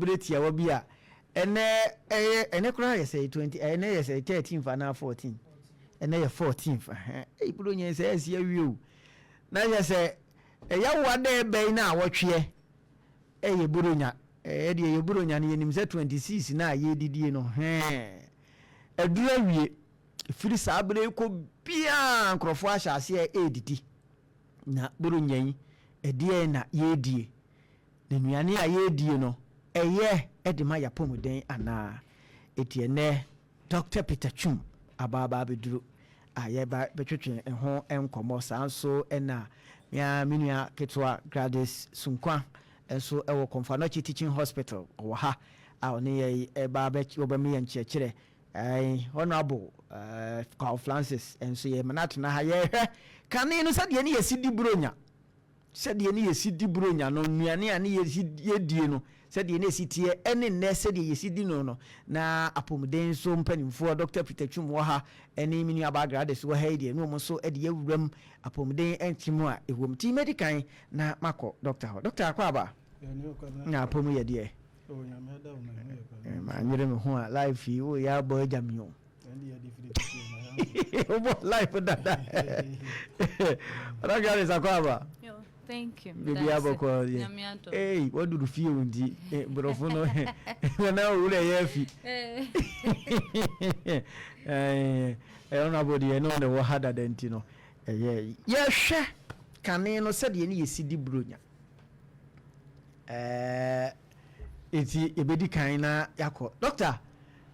Berɛ tiawa bi a ɛnɛ ɛyɛ, ɛnɛ koraa yɛ sɛ 20, ɛnɛ yɛ sɛ 13 anaa 14, ɛnɛ yɛ 14. Ɛyi Buronya yi sɛ ɛsi awie o, na yɛ sɛ ɛyɛ wo adɛ bɛyi na awɔtweɛ ɛyɛ Buronya. Ɛyɛ deɛ yɛ Buronya no, yɛnim sɛ 26 na a yɛdidie no hɛn aduru awie. Firi saa berɛ yi kɔ biaa, nkurɔfoɔ ahyɛ aseɛ ɛredidi. Na Buronya yi, ɛdeɛ na yɛredie, na nnuane a yɛredie no, ɛyɛ ɛde ma yɛapɔmuden anaa? Ɛti ɛnɛ Dr Peter Twum abaaba abɛduru a yɛba bɛtwetwe ho nkɔmmɔ. Saa nso ɛna mea me nua ketewa Gladys Sunkwa nso ɛwɔ Komfo Anokye Teaching Hospital, ɔwɔ ha a ɔne yɛ ɛba wɔbɛma yɛn nkyerɛkyerɛ. Honorable Carl Francis nso yɛ mana tena ha. Yɛhwɛ kane no, sɛdeɛ ne yɛsi di Buronya, sɛdeɛ ne yɛsi di Buronya no, nnuane a ne yɛsi yɛdie no, sɛdeɛ ne yɛsi teɛ ɛne nnɛ sɛdeɛ yɛsi di no. Na apɔmuden nso mpanimfoɔ, Dr Peter Twum wɔ ha, ɛne me nua baa Gladys wɔ ha yi deɛ, ne wɔn nso de yɛwuram apɔmuden nkyem a ɛwɔ mu. Nti mɛdi kan na makɔ doctor hɔ. Doctor, akɔ aba na apɔmu yɛ deɛ manyere me ho a, life yi woyɛ abɔ agya mi o, wobɔ life dada. Ɔda Gladys, akɔ aba. Thank you. Biribi abɔkɔ yɛ. Ei, waduru fie wo nti borɔfo no na owura yɛ afi. Ɛyɛ ɔno abɔ deɛ ɛne ɔna ɛwɔ ha dada. Nti no ɛyɛ yɛhwɛ kane no, sɛdeɛ ne yɛsi di Buronya. Nti yɛbɛdi kan na yɛakɔ doctor.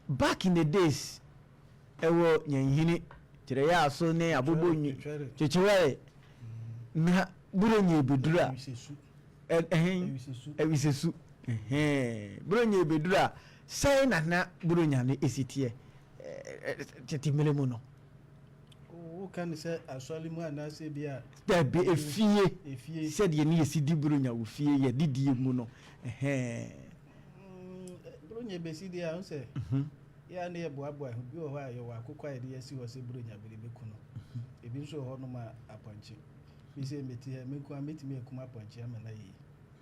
Back in the days, ɛwɔ Nyanhini kyerɛ yɛ aso ne abobɔ nwi kyekyewɛre na Buronya ebeduru a, ɛhɛn awisesu, ɛhɛn Buronya ebeduru a, sɛn na na Buronya no esi teɛ tete mmerɛ mu no? Woka ne sɛ asɔre mu anaasɛ bi a? Dabi, efie. Efie. Sɛdeɛ ne yɛsi di Buronya wɔ fie, yɛ didie mu no, ɛhɛn. Buronya bɛsi deɛ a, wo sɛ yɛ a ne yɛ boaboa ho. Bi wɔ hɔ a yɛwɔ akokɔ a yɛde yɛsi hɔ sɛ Buronya bere bɛku no. Ebi nso wɔ hɔnom a apɔnkye bi sɛ mɛti ha, me nko a mɛtumi akum apɔnkye ama no ayie.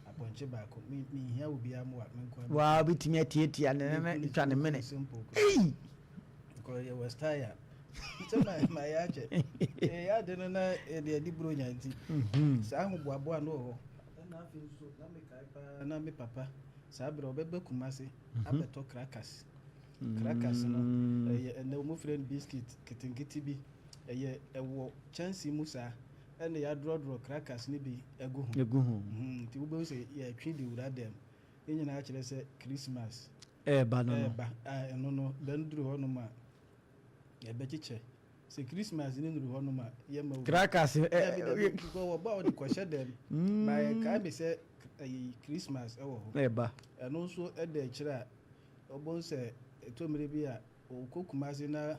Apɔnkye baako, menhia wo biara mmoa, me nko a. Waa, wobɛtumi atiatia ne ne twa ne mene. Simple. Ei! Because yɛwɔ style a sɛ ma yɛ akyɛ ɛyɛ ade no na yɛde adi Buronya. Nti saa ahoboaboa no wɔ hɔ. Ɛna afei nso na mekae paa na me papa saa berɛ ɔbɛba Kumase abɛtɔ crackers. Crackers no ɛyɛ ɛnɛ wɔn frɛ no biscuit ketenkete bi, ɛyɛ ɛwɔ kyɛnse mu saa, ɛna yɛadorɔdorɔ crackers no bi agu ho. Egu ho. Nti wobɛhu sɛ yɛtwe de wura dɛm ne nyinaa kyerɛ sɛ Christmas ɛɛba no. Ɛɛba a, ɛno no bɛn duru hɔnom a yɛbɛkyekyɛ. Sɛ Christmas ne nuru hɔnom a, yɛma wo crackers. Dabi, dabi, because wɔbɔ a wɔde kɔhyɛ dɛm ma yɛkae me sɛ ɛyi Christmas ɛwɔ hɔ. Ɛɛba. Ɛno nso ɛda akyire a ɔbɛn sɛ ɛtɔ mmerɛ bi a ɔkɔ Kumase na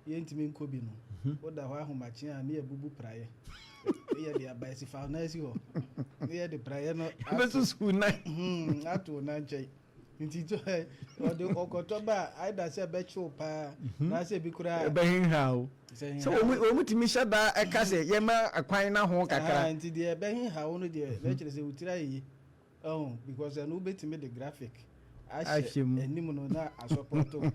yɛntumi nkɔ bi no, woda hɔ ahomakye a ne yɛbubu praeɛ ne yɛde aba asi fa na asi hɔ ne yɛde praeɛ no bɛsusu nan. Ato wo nan nkyɛn. Nti ɔde ɔkɔtɔ ba a, aida sɛ ɛbɛkyew paa na sɛ ebi koraa ɛbɛhenha o. Sɛ sɛ wɔn tumi hyɛ da ɛka sɛ yɛma kwan na ho kakra. Ah, nti deɛ ɛbɛhenha wo no deɛ, na kyerɛ sɛ wo tiri ayɛ yie ɔho, because ɛno wobɛtumi de graphic ahyɛ ahyɛ mu. Anim no na asɔpɔtɔ.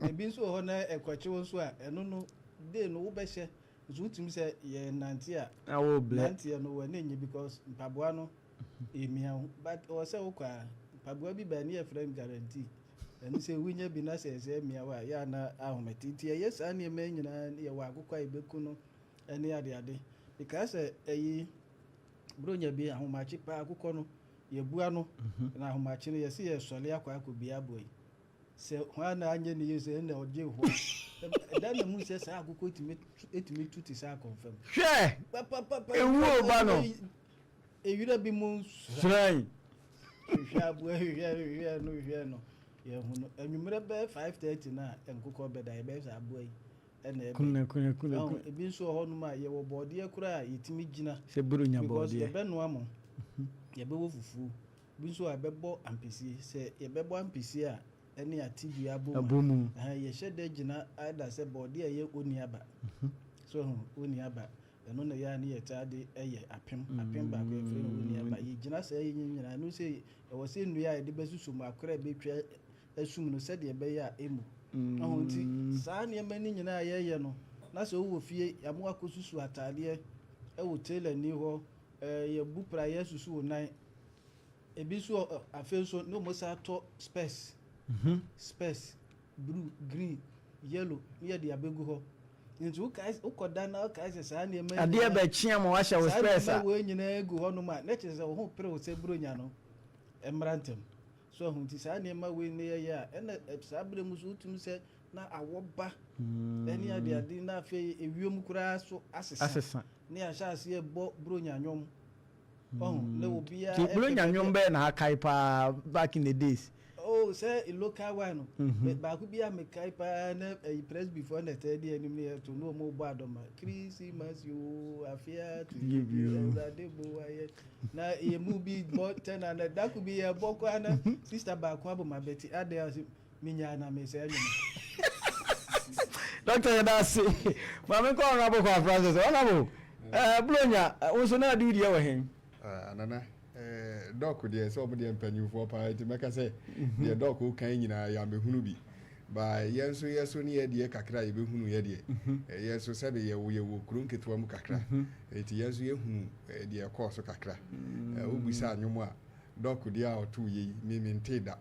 Ebi nso wɔ hɔ na ɛkɔkye wo nso a, ɛno no day no wobɛhyɛ nso wotumi sɛ yɛ nante a na wo blɛ. Nanteɛ no w'ani nye because mpaboa no emia wo, but ɔwɔ sɛ wokɔ a mpaboa bi baa ne yɛfrɛ no guarantee. Ɛno sɛ wonya bi na sɛ ɛsɛ emia wo a, yɛ ana ahomete. Nti ɛyɛ saa nneɛma yi nyinaa. Yɛwɔ akokɔ a yɛbɛku no ɛne adeade. Mekaa sɛ ɛyi Buronya bi ahomakye paa, akokɔ no yɛbua no na ahomakye no yɛsɛ yɛsɔle akɔ akɔbia aboa yi sɛ hwan na anyɛ ne yie sɛ ɛna ɔgye hɔ ɛda na mu sɛ saa akokɔ tumi tu te sɛ akɔnfam. Hwɛ. Papapapa. Ewuo ba no. Ewira bi mu sra. Srɛn. Hwehwɛ aboa, hwehwɛ, hwehwɛ no, hwehwɛ no, yɛhu no anwummerɛ bɛyɛ 5:30 na nkokɔ bɛda. Yɛbɛyɛ sɛ aboa yi ɛna ɛbɛ. Kuna kuna kuna. Ɔho, kuna. Ebi nso wɔ hɔnom a yɛwɔ bɔɔdeɛ koraa a yɛtumi gyina sɛ Buronya because bɔɔdeɛ. Yɛbɛnoa mo, yɛbɛwɔ fufuo bi nso a yɛbɛbɔ ampesie. Sɛ yɛbɛbɔ ampesie a ɛne atedua abɔ mu a, abɔ mu. Ɛhɛn, yɛhyɛ da gyina ada sɛ bɔɔdeɛ a ɛyɛ oni aba so ho oni aba. Ɛno na ɛyɛ a ne yɛtaa de yɛ apem. Apem baako yɛfrɛ no oniaba. Yɛgyina saa yi nyinaa ɛno sɛ ɛwɔ sɛ nnua a yɛde bɛsusu mu akora a ɛbɛtwa asum no sɛdeɛ ɛbɛyɛ a ɛmmu. Ɔho nti saa nneɛma no nyinaa a yɛyɛ no na sɛ wowɔ fie yɛama wakɔsusu ataadeɛ wɔ tailor ni hɔ, yɛbu praeɛ susu wo nan. Ebi nso afei nso ne wɔn san tɔ specs, specs blue, green, yellow ne yɛde abɛgu hɔ. Nti wokae wokɔda na wokae sɛ saa nneɛma adeɛ bɛkyea ma wahyɛ wo specs a. Saa nneɛma wei nyinaa gu hɔnom a na kyerɛ sɛ wo ho pere wo sɛ buronya no mmra ntɛm. So ahu nti saa nneɛma wei ne yɛyɛ a ɛna saa berɛ mu so wotumi sɛ na awɔ ba ɛne adeade na afei ewiem koraa so asesa ne yɛahyɛ aseɛ bɔ buronya nnwom. Ɔho na obiara Nti buronya nnwom bɛyɛ na akae paa back in the days? Oh sɛ local one no baako bi a mekae paa na ɛyi presbyfoɔ na ɛtaa di anim ne yɛto na wɔn bɔ adɔma Christmas yoo afe ato yɛ bio Awurade bo ayɛ na yɛ mu bi bɔ tɛna na dako bi yɛ bɔ koraa na sister baako abɔ ma bɛti adɛn a ɔse menyaa na mesɛe nnwom. Doctor yɛda ase. Maame nkɔ Honorable Kwa Francis. Honorable, eh, Buronya, wo nso na ade wo deɛ wɔ he? Ah, Nana, eh, Doc deɛ sɛ ɔmo deɛ mpanyinfoɔ paa nti mɛka sɛ deɛ Doc kan nyinaa yɛambɛhunu bi. Ba yɛn nso yɛ so ne yɛ deɛ kakra a yɛbɛhunu yɛ deɛ. Yɛn nso sɛbe yɛwɔ yɛwɔ kuro nketewa mu kakra. Nti yɛn nso yɛhunu deɛ ɛkɔɔ so kakra. Wobisa nnwom a, Doc deɛ a ɔtoo yɛ yi, me mentee da.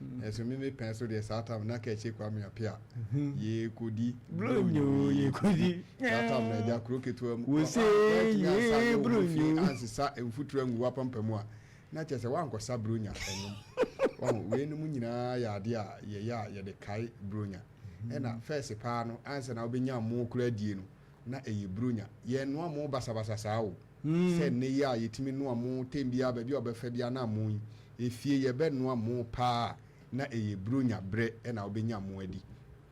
Nanso me me pɛn so deɛ saa tam na kɛkyɛ Kwame Appiah yɛkɔdi Bronyo yɛkɔdi saa tam na agya kuro ketewa mu wose yee bronyo ansesa mfuturo angu w'apampam a na kyerɛ sɛ woankɔsa bronya ɛnwom wahu weinom nyinaa yɛ adeɛ a yɛyɛ a yɛde kae bronya ɛna fɛs paa no ansa na wobɛnya mo koraa die no na ɛyɛ bronya yɛnnoa mo basabasa saa o Sɛ nnɛ yi a yɛtumi noa mo tɛm biara baabi a wɔbɛfa biara na mo yi, efie yɛbɛnoa mo paa a, na ɛyɛ Buronya berɛ na wobɛnya mo adi.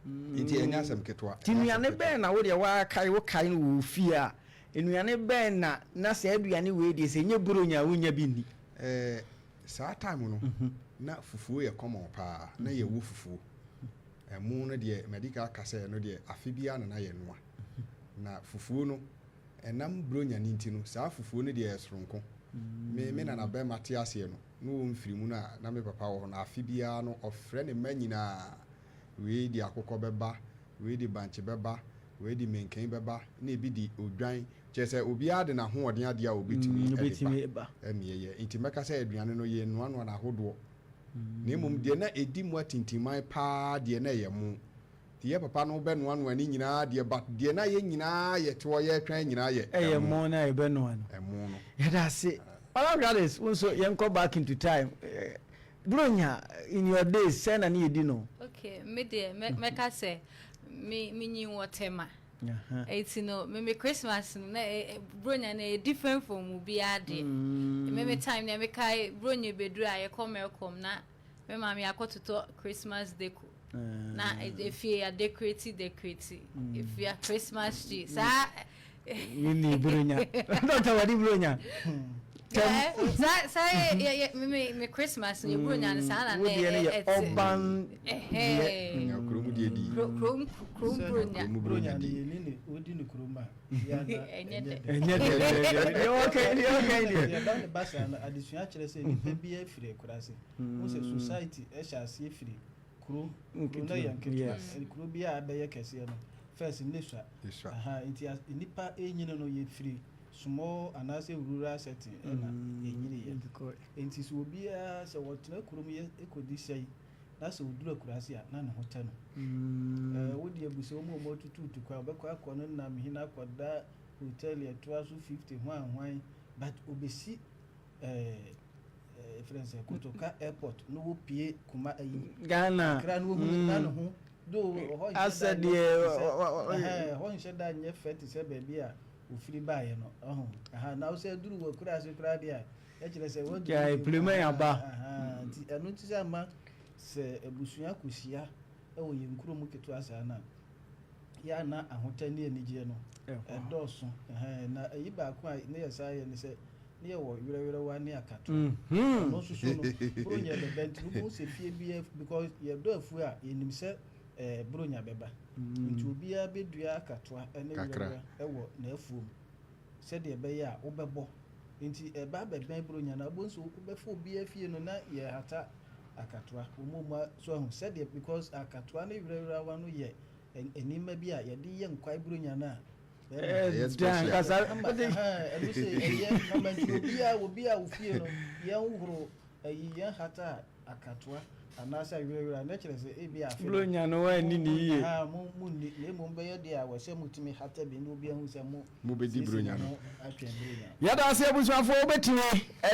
Nti ɛnyɛ asɛm ketewa. Nti nnuane bɛn na wo deɛ woakae, wokae no wɔ wo fie a, nnuane bɛn na na saa aduane wei deɛ sɛ ɛnyɛ Buronya a wonnya bi nni? Eh, saa time no, na fufuo yɛ common paa, na yɛwɔ fufuo. Ɛmo no deɛ, madi kan aka sɛ ɛno deɛ afe biara na na yɛnoa. Na fufuo no, Ɛnam Buronya no nti no, saa fufuo no deɛ ɛyɛ soronko. Me me nana bɛrima te aseɛ no, na ɔmfiri mu no a na me papa wɔ hɔ no, afe biara no ɔfrɛ ne mma nyinaa, wei de akokɔ bɛba, wei de bankye bɛba, wei de menken bɛba, na ebi de odwan, kyerɛ sɛ obiara de n'ahoɔden adeɛ a ɔbɛtumi de ba ɛna yɛyɛ. Nti mɛka sɛ aduane no yɛnnoanoa no ahodoɔ, na mmom deɛ na ɛdi mu atintimman pa ara deɛ na ɛyɛ mo. Nti yɛ papa no bɛnoanoa ne nyinaa deɛ but deɛ na yɛ nyinaa yɛ te hɔ yɛretwɛn nyinaa yɛ ɛyɛ mo na yɛbɛnoa no. Ɛmo no. Yɛda ase. Madam Gladys, wo nso yɛnkɔ back into time. Buronya, in your days, sɛn na ne yɛdi no? Okay, me deɛ mɛka sɛ me menyin wɔ Tema. Eti no me me Christmas no na Buronya no ɛyɛ different from obiara deɛ. Me me time deɛ mekae Buronya bɛduru a yɛkɔ Melcom na me maame akɔtotɔ Christmas deco. Na efie ya decorate decorate efie Christmas tree saa. Mimi Buronya. Dɔkta wadi Buronya. Saa saa yɛ yɛ yɛ me me Christmas yɛ Buronya no saa na na ɛte. Wodeɛ no yɛ urban deɛ. Kurom deɛ di. Kurom kurom Buronya. Kurom Buronya di. Buronya no yɛ ni ne odi ne kurom a. Ɛnyɛ dɛ. Ɛnyɛ dɛ deɛ ɔka deɛ ɔka deɛ. Yɛba ne ba saa no adesua kyerɛ sɛ nipa biara firi akuraase. Wohu sɛ society hyɛ aseɛ firi kuro kuro no yɛ nketewa kuro bi a abɛyɛ kɛseɛ no first ne sua aha nti nipa ɛnyini no yɛfiri small anaasɛ rural setting ɛna yɛnyini yɛ nti sɛ obiara sɛ wɔtena kurom yɛ ɛkɔdi sɛi na sɛ ɔduru akuraase a na ne ho tɛ no mm. wode abu sɛ wɔn a wɔatututu kwan wɔbɛkɔ akɔ no nam hene akɔda hotel ɛtoa so 50 hwan hwan but obɛsi ɛɛ efrɛ sɛ Kotoka airport no wo pie kuma ayi Ghana Accra no wo hu na ne ho do hɔ asɛ deɛ ɛhɔ nhyɛ da nyɛ fɛ te sɛ baabi a ofiri baeɛ no ɔho aha na wosɛ duru wɔ kura ase koraa deɛ a ɛkyerɛ sɛ waduru gyae plema yaba nti ɛno nti sɛ ama sɛ abusua kɔhyia ɛwɔ yɛn kuro mu ketewa saa no a yɛ a na ahotɛ ne anigyeɛ no ɛdɔɔso na ayi baako a ne yɛ saa yɛ ne sɛ ne yɛ wɔ werɛwerɛwa ne akatoa ɛno nso so no buronya bɛba nti wobɛhu sɛ fie biara because yɛdɔ afuo a yɛnim sɛ eh, buronya bɛba nti obiara bɛdua akatoa ne werɛwerɛ wɔ n'afuom. Sɛdeɛ ɛbɛyɛ a wobɛbɔ. Nti ɛba abɛbɛn Buronya no a, wobɛhu sɛ wobɛfa obiara fie no na yɛrehata akatoa. Wɔn mu so ahu sɛdeɛ, because akatoa ne werɛwerɛwa no yɛ nneɛma bi a yɛde yɛ nkwae Buronya no a, bɛrima. Ɛyɛ Ɛda special. ankasa. Kama, ahaa, ɛno sɛ ɛyɛ kama nti obiara, obiara wo fie no, yɛnhoro ayi, yɛnhata akatoa anaasɛ werɛwerɛ a, na kyerɛ sɛ ebia afe no, Buronya no wanni ne yie. Ahaa, mo, monni, na mmom bɛyɛ deɛ a wɔ sɛ motumi hata bi na obiara hu sɛ mo Mobɛdi Buronya no. Yɛda ase abusuafoɔ, wobɛtumi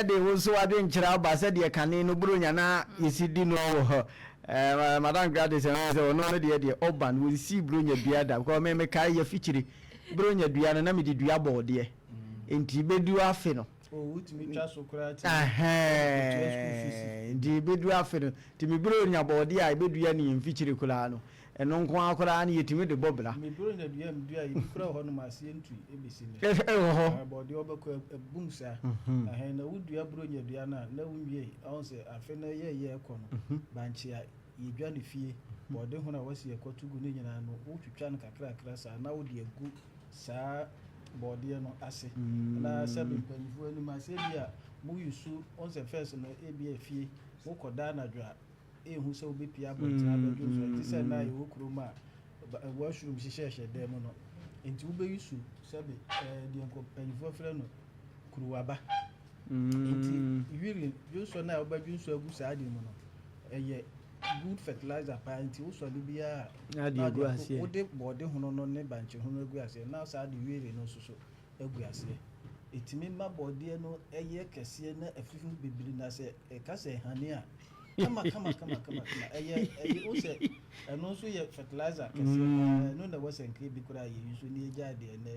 de wo nso w'adwenkyerɛ aba sɛdeɛ kane no Buronya na yɛsi di no wɔ hɔ. Eh, Madam Gladys ɛho sɛ ɔno no deɛ deɛ ɔba no wɔnsii Buronya dua da, because me mekae yɛfikyire Buronya dua no na mede dua bɔɔdeɛ, nti bɛdu afe no Ɛhɛɛ, nti ɛbɛdu afe no, nti me Buronya bɔɔdeɛ a ɛbɛdua no yɛn mfikyire koraa no, Ɛno nko ara koraa no yɛtumi de bɔ bra. Me buronya dua a meduaeɛ ebi koraa wɔ hɔ nom aseɛ ntui ɛbɛsi nnɛ. Ɛwɔ hɔ. Ɛɛ bɔdeɛ wobɛkɔ ɛbum saa. Ɛhɛn na wodua buronya dua no a na wonwiei ɔhu sɛ afe no yɛɛyɛ ɛkɔ no bankye a yɛdwa no fie bɔde hono a wasi ɛkɔto gu no nyinaa no wotwitwa no kakrakra saa na wode agu saa bɔdeɛ no ase na sɛbe mpanyinfoɔ anim ase ebi a mo use wohu sɛ first no ebi a fie wokɔda anadwo a Enhu sɛ wobepue abɔnten abɛdwo nsu. Ɛnte sɛ nnɛ a yɛwɔ kurom a washroom hyehyɛhyɛ dan mu no. Enti wobeyi su sɛbe ɛɛ deɛ nko mpanyinfoɔ frɛ no kuruwaba. Enti urine dwonsɔ no a wobɛdwonsɔ agu saa ade mu no, ɛyɛ good fertilizer paa. Enti wosɔre biara a, Na ade na agu ade aseɛ. wode bɔɔde hono no ne bankye hono agu aseɛ na saa de urine no nso so agu aseɛ. Ɛtumi ma bɔɔdeɛ no yɛ kɛseɛ na afifi bebree na sɛ ɛka sɛ ɛhane a, kama kama kama kama kama. Ɛyɛ ɛyɛ wo sɛ ɛno nso yɛ fertilizer kɛseɛ paa. Ɛno na ɛwɔ sɛ nka ebi koraa yɛ use ne yɛgyae deɛ ɛnɛ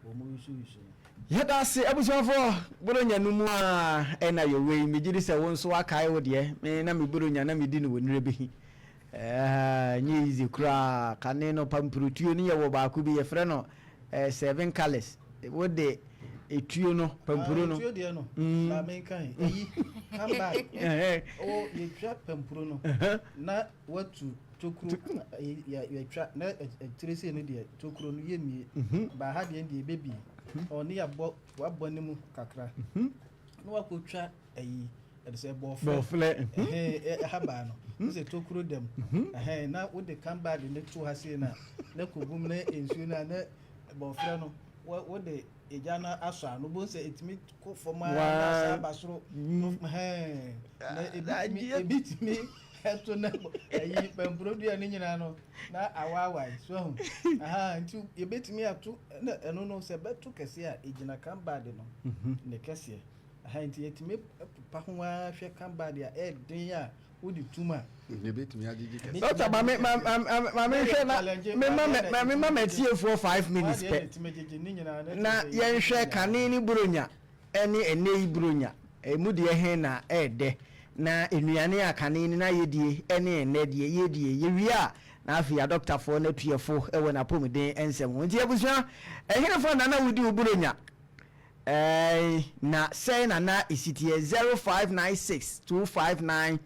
wɔn use use no. Yɛda ase abusuafoɔ, Buronya no mu ara na yɛwɔ yi, megye di sɛ wo nso woakae wo deɛ, me na me Buronya na medi no wɔ Nnurebehi. Ɛɛ nyɛ easy koraa, kane no pampurutuo no yɛwɔ baako bi yɛfrɛ no eh, seven colours, wode etuo no, pampuro no. Ah, etuo deɛ no, Mm. ma menka yi, eyi, come back. O, yɛtwa pampuro no, na watu tokuro, yɛtwa, na akyire sei no deɛ, tokuro no yɛmmie, ba ha deɛ deɛ ɛbɛbie, ɔne yɛabɔ, wabɔ ne mu kakra, na wakɔtwa ayi ɛde sɛ bɔɔflɛ Bɔɔflɛ, ɛhɛn ɛhabaa no ne sɛ tokuro dam ɛhɛn na wode kambad ne to ha sei na na kɔgum ne nsuo no a na bɔɔflɛ no wode egya no asɔ ano bohu sɛ ɛtumi kɔ fam ara na asa aba soro ɛhɛn na ebi tumi ebi tumi ɛto na ɛyi pampuro dua no nyinaa no na awaawae so ahu aha nti yɛbɛtumi ato na ɛno no sɛ bɛto kɛseɛ a ɛgyina kambad no ne kɛseɛ. Aha nti yɛtumi popa ho ara hwɛ ka ba deɛ ɛyɛ den a wode tum a. Yɛbɛtumi agyegye kɛse. Doctor ma me ma ma ma me nhwɛ na me ma ma me ma m'atiefoɔ 5 minutes pɛ na yɛnhwɛ kane ne buronya ɛne ɛnɛ yi buronya ɛmu deɛ he na ɛɛdɛ na nnuane a kane no na yɛdie ɛne ɛnɛ deɛ yɛdie yɛwie a na afei adɔktafoɔ no atuɛfo ɛwɔ n'apɔmuden nsɛm ho nti abusua ɛhenefoɔ na na wodi wo buronya Ɛɛn, na sɛn na na ɛsi teɛ? 0596 259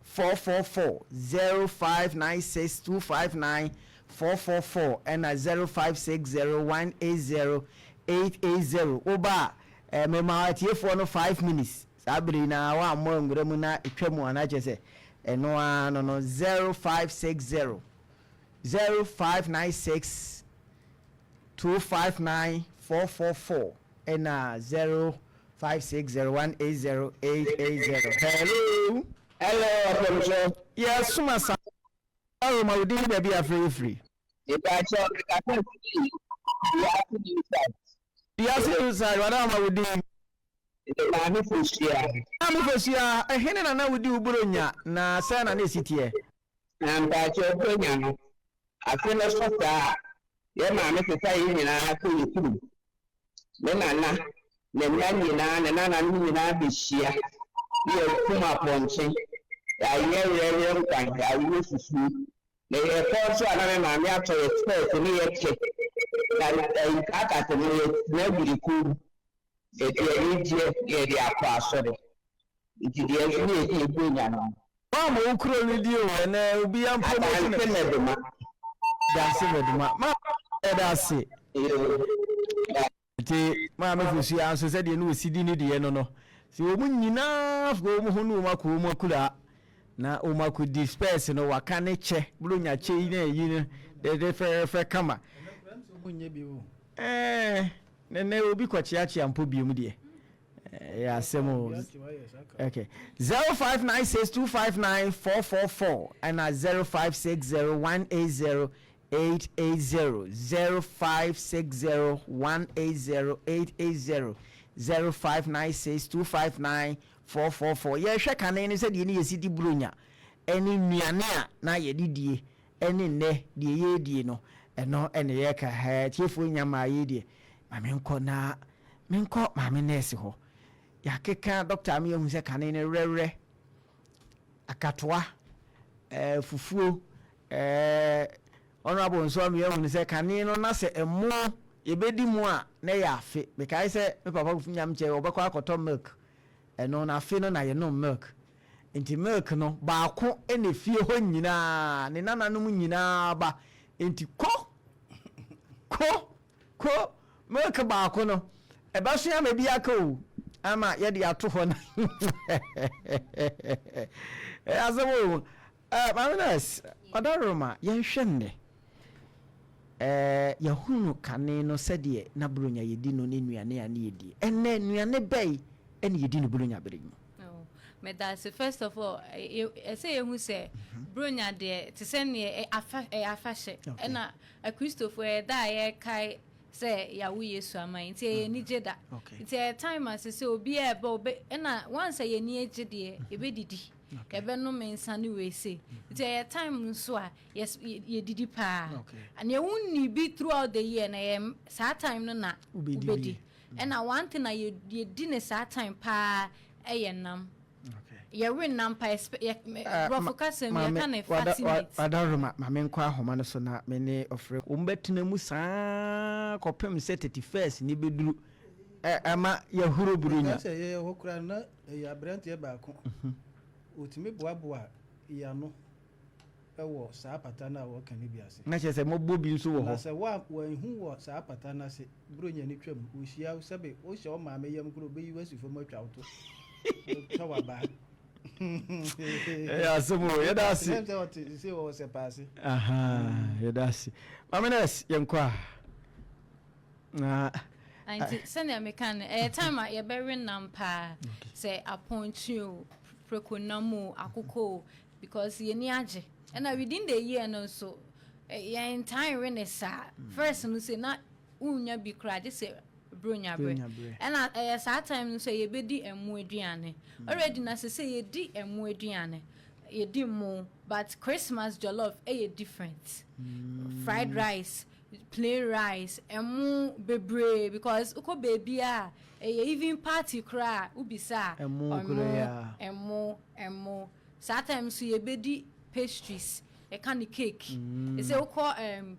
444, 0596 259 444, ɛna 0560 180 880. Woba a, eh, mema atiefoɔ no 5 minutes. Saa bere yi na woammɔ nwura mu na ɛtwa mu a, na kyerɛ sɛ ɛno ara no, 0560 0596 259 444 ɛna 0560180880. Hello. Hello, Apɔmso. Yɛsoma sa ma wo din ne baabi a afrɛ firi. Ìbàkyɛ mekasa firi Wiase New Site. Wiase New Site, wada ma wo din. Maame Fosua. Maame Fosua, ɛhene na na wodi wo buronya na sɛ na na ɛsi teɛ? Na mpakyɛ buronya no, afe no so saa a, yɛ maame sesa yɛn nyinaa kɔ yɛ kurom. Ne nana, ne nna nyinaa, ne nananom nyinaa bɛhyia. Ne yɛkum apɔnkye, yɛayɛ werɛwerɛ nkwan, yɛawe fufuo. Na yɛkɔ nso a na me maame atɔ yɛ spɛɛse ne yɛ kyɛ. Na ɛyi kaakase no yɛtena agu ne kɔn mu. Yɛde anigyeɛ na yɛde akɔ asɔre. Nti deɛ nso ne yɛsi yɛ buronya no. Maama wo kuro no di o, ɛnɛ obi ya promote no. Adanse Mɛdoma. Danse Mɛdoma. Ma ɛda ase. Yoo. Nti Maame Fosuaa nso sɛdeɛ na ɔsi di ne deɛ no no, sɛ wɔn nyinaa fa wɔn ho ne wɔn akɔ wɔn akuraa na wɔn akɔdi spɛɛs no, waka ne kyɛ, Buronya kyɛ yi na ayi no dede fɛfɛ kama. Ɛɛ, nɛnɛ obi kɔkyeakyea mpo biom deɛ. Ɛyɛ asɛm o. Okay. 0596259444 ɛna 0560180880 0560180880 0596259444. Yɛhwɛ kane no sɛdeɛ ne yɛsi di Buronya ɛne nnuane a na yɛde die ɛne nnɛ deɛ yɛredie no, ɛno ɛne yɛka. Tiefoɔ nya maa yei deɛ, ma menkɔ na Menkɔ maame nɛɛse hɔ. Yɛakeka dɔkta ama yɛahu sɛ kane no werɛwerɛ, akatoa, ɛɛ fufuo, ɛɛ honourable nso ama yɛahu no sɛ kane no na sɛ ɛmo yɛbɛdi mu a na ɛyɛ afe. Mekae sɛ me papa Kofi Nyamkyɛ ɔbɛkɔ akɔtɔ milk, ɛno no afe no na yɛnom milk. Nti milk no baako na efie hɔ nyinaa, ne nananom nyinaa ba. Nti kɔ, kɔ. Ko milk baako no ɛbɛso ama bi aka o ama yɛde ato hɔ na ɛyɛ asɛm o. Eh, Maame Nurse, Ɔdawuroma, yɛnhwɛ nnɛ. Eh, yɛhunu kane no sɛdeɛ na Buronya yɛdi no ne nnuane a ne yɛdi. Ɛnnɛ, nnuane bɛn ɛne yɛdi no Buronya bere yi mu? Oh, meda ase. First of all, ɛsɛ yɛhu sɛ Buronya deɛ te sɛ neɛ ɛyɛ afahyɛ. Ɛna Akristofo, ɛyɛ da a yɛkae sɛ yɛawo Yesu ama yɛn, nti ɛyɛ anigye da. Nti ɛyɛ time a sɛ sɛ obiara ɛba obe ɛna once a yɛn ani agye deɛ, yɛbɛdidi, yɛbɛnom nsa ne wei sei. Nti ɛyɛ time nso a yɛs yɛdidi paa. Nea wonni bi throughout the year no, ɛyɛ saa time no na wobɛdi. Ɛna one thing a yɛdi no saa time paa ɛyɛ nam. Yɛwe nam pa brɔfo kasa mu yɛka no fatty meat. Wadaworo ma menkɔ ahoma no so na me ne ɔfrɛ. Wɔn bɛtena mu saa kɔpem sɛ 31st no bɛduru ɛma yɛahuro Buronya. Mekae sɛ yɛyɛ hɔ koraa no na ɛyɛ aberanteɛ baako, ɔtumi boaboa yɛn ano wɔ saa pata no a wɔka no bi ase. Na kyerɛ sɛ mobɔ bi nso wɔ hɔ. Na sɛ wɔanhu wɔ saa pata no ase, Buronya no twam, wɔhyia wo, sɛbe wohyɛ wo maame yam koraa ɔbɛyi wo asi fam atwa wo to, ɔtwa wo abaa. Ɛyɛ asɛm o, yɛda ase. Ɛnam sɛ ɔte sɛ wɔwɔ sɛ paase. Yɛda ase. Maame Nurse, yɛnkɔ a. Na. Nti sɛnea meka no, ɛyɛ time a yɛbɛwe nam paa, sɛ apɔnkye o, preko nam o, akokɔ o, because yɛn ani agye. Ɛna within the year no nso, yɛn ntaa nwe ne saa. First no sɛ na wonnya bi koraa gye sɛ Buronya berɛ. Ɛna ɛyɛ saa time no nso yɛbɛdi ɛmo aduane. Already na sɛ sɛ yɛdi ɛmo aduane, yɛdi mo, but Christmas jollof ɛyɛ different. Fried rice, plain rice, ɛmo bebree because wokɔ baabi a ɛyɛ even party koraa wobisa a, ɛmo, ɛmo, ɛmo. Saa time nso yɛbɛdi pastries, yɛka no cake. Sɛ wokɔ um,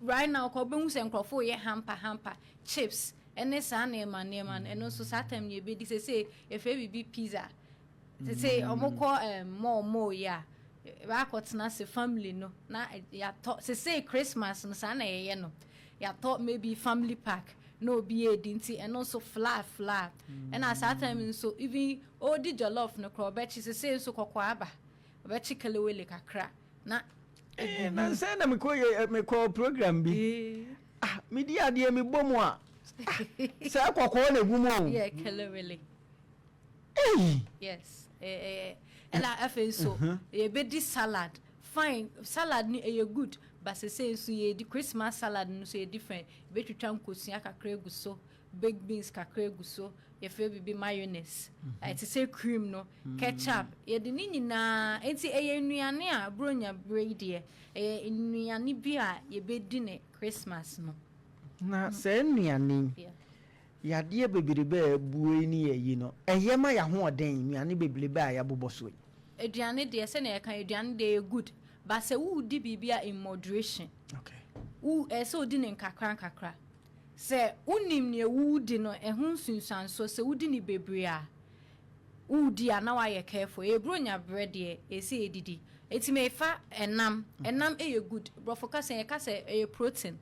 right now kɔ wobɛhu sɛ nkurɔfoɔ yɛ hamper hamper, chips ɛne saa nneɛma nneɛma no, ɛno nso saa time no yɛbɛdi. Sɛ yɛfrɛ biribi pizza. Sɛ ɔmo kɔ mall mall yi a, yɛakɔtena ase family no na yɛatɔ. Sɛ Christmas no saa na yɛyɛ no, yɛatɔ maybe family pack na obi edi, nti ɛno nso flour flour. Ɛna saa time nso even ɔredi jollof no koraa ɔbɛkye, sese nso kɔkɔɔ aba, ɔbɛkye kelewele kakra na egu ho. Nansa na mekɔ yɛ mekɔ program bi. Ah, medi adeɛ mebɔ mu a, ah, saa kɔkɔɔ na egu mu o. Yeah, kelewele. Hey. Yes. Ɛna afei nso yɛbɛdi salad. Fine, salad no ɛyɛ good, but sese nso yɛdi Christmas salad no nso yɛ different. Yɛbɛtwitwa nkosua kakra egu so, baked beans kakra egu so, yɛfrɛ biribi mayonnaise, ɛte sɛ cream no, ketchup, yɛde ne nyinaa. Nti ɛyɛ nnuane a Buronya berɛ yi deɛ, ɛyɛ nnuane bi a yɛbɛdi ne Christmas no. Na saa nnuane yi, yadeɛ bebrebe a abue ne ayi no, ɛyɛ ma yɛahoɔden, nnuane bebrebe a yɛabobɔ so yi? Aduane deɛ, sɛnea yɛka, aduane deɛ ɛyɛ good, but sɛ woredi biribi a in moderation. Wo, ɛsɛ sɛ wodi no nkakra nkakra. Sɛ wonim nea woredi no, ɛho nsunsuansoɔ, sɛ wodi no bebree a, woredi a na woayɛ careful. Ɛyɛ Buronya berɛ deɛ, ɛsɛ sɛ yɛdidi. Nti mefa ɛnam, ɛnam yɛ good. Borɔfo kasa yɛka sɛ ɛyɛ protein.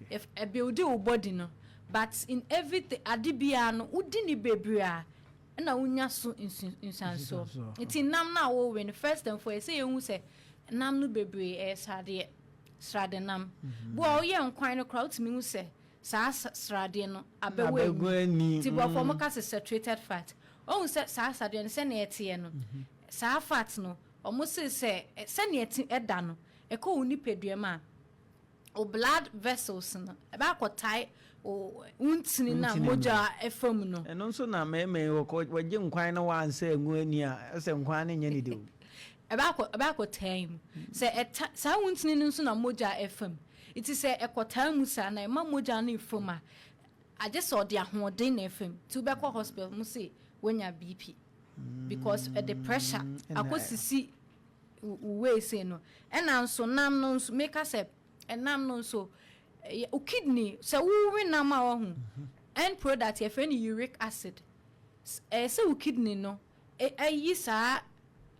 Ɛbuildi wo body no. But in everything, ade biara no, wodi ne bebree a, ɛna wonya so nsuansoɔ. Nsuansoɔ. Nti nam no a wɔwe no, first and foremost, ɛsɛ yɛhu sɛ nam no bebree ɛyɛ sradeɛ, srade nam. Bo a woyɛ nkwan no koraa, wotumi hu sɛ saa sradeɛ no abɛwɔ Abɛgu ani. ani. Nti borɔfo ɔmo ka sɛ saturated fat. Ɔhu sɛ saa sradeɛ no, sɛnea ɛteɛ no, saa fat no, ɔmo se sɛ sɛnea ɛte ɛda no, ɛkɔ wo nipadua mu a, o blood vessels no ɛbɛ akɔtae o ntini na Ntini no. mogya ɛfa mu no. Ɛno nso na mmarima yi wɔkɔ wɔgye nkwan no wansɛ ngu ani a, ɛsɛ nkwan no nyɛ ne de o. Ɛbɛ akɔtae mu sɛ ɛta saa wo ntini no nso na mogya ɛfa mu. Nti sɛ ɛkɔtae mu saa na ɛma mogya no ɛfa mu a, agye sɛ ɔde ahoɔden na ɛfa mu. Nti wobɛkɔ hospital mu sɛ woanya BP because ɛde pressure ɛna akɔsisi wo wei sei no. Ɛna nso nam no nso, meka sɛ ɛnam no nso wo kidney, sɛ wowe nam a, wahu end product yɛfrɛ no uric acid. Ɛyɛ sɛ wo kidney no ɛyi saa,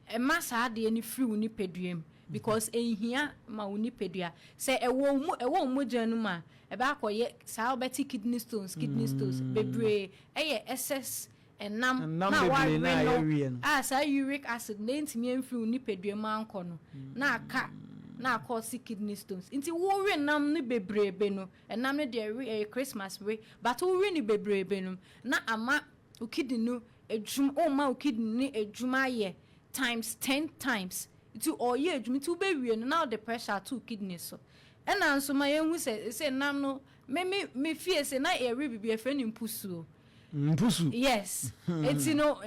ɛma saa adeɛ no firi wo nipadua mu because ɛnhia ma wo nipadua. Sɛ ɛwɔ wo mu, ɛwɔ wo mogya no mu a, ɛbɛ akɔyɛ saa, wobɛte kidney stones, kidney stones bebree. Ɛyɛ excess ɛnam Ɛnam na bebree na wawe no yɛwie no. A saa uric acid na ntumi mfiri wo nipadua mu ankɔ no na aka na akɔsi kidney stones. Nti wowe nam no bebrebe no, ɛnam no deɛ, we ɛyɛ Christmas we, but wowe no bebrebe no na ama wo kidney no edwuma, ɔma wo kidney no edwuma ayɛ times 10 times. Nti ɔyɛ edwuma, nti wobɛwie no na ɔde pressure ato wo kidney so. Ɛna nso ma yɛn hu sɛ nam no, me fie sɛ na yɛwe bibi yɛfrɛ no mpusuo. Mpusu. Yes, eti no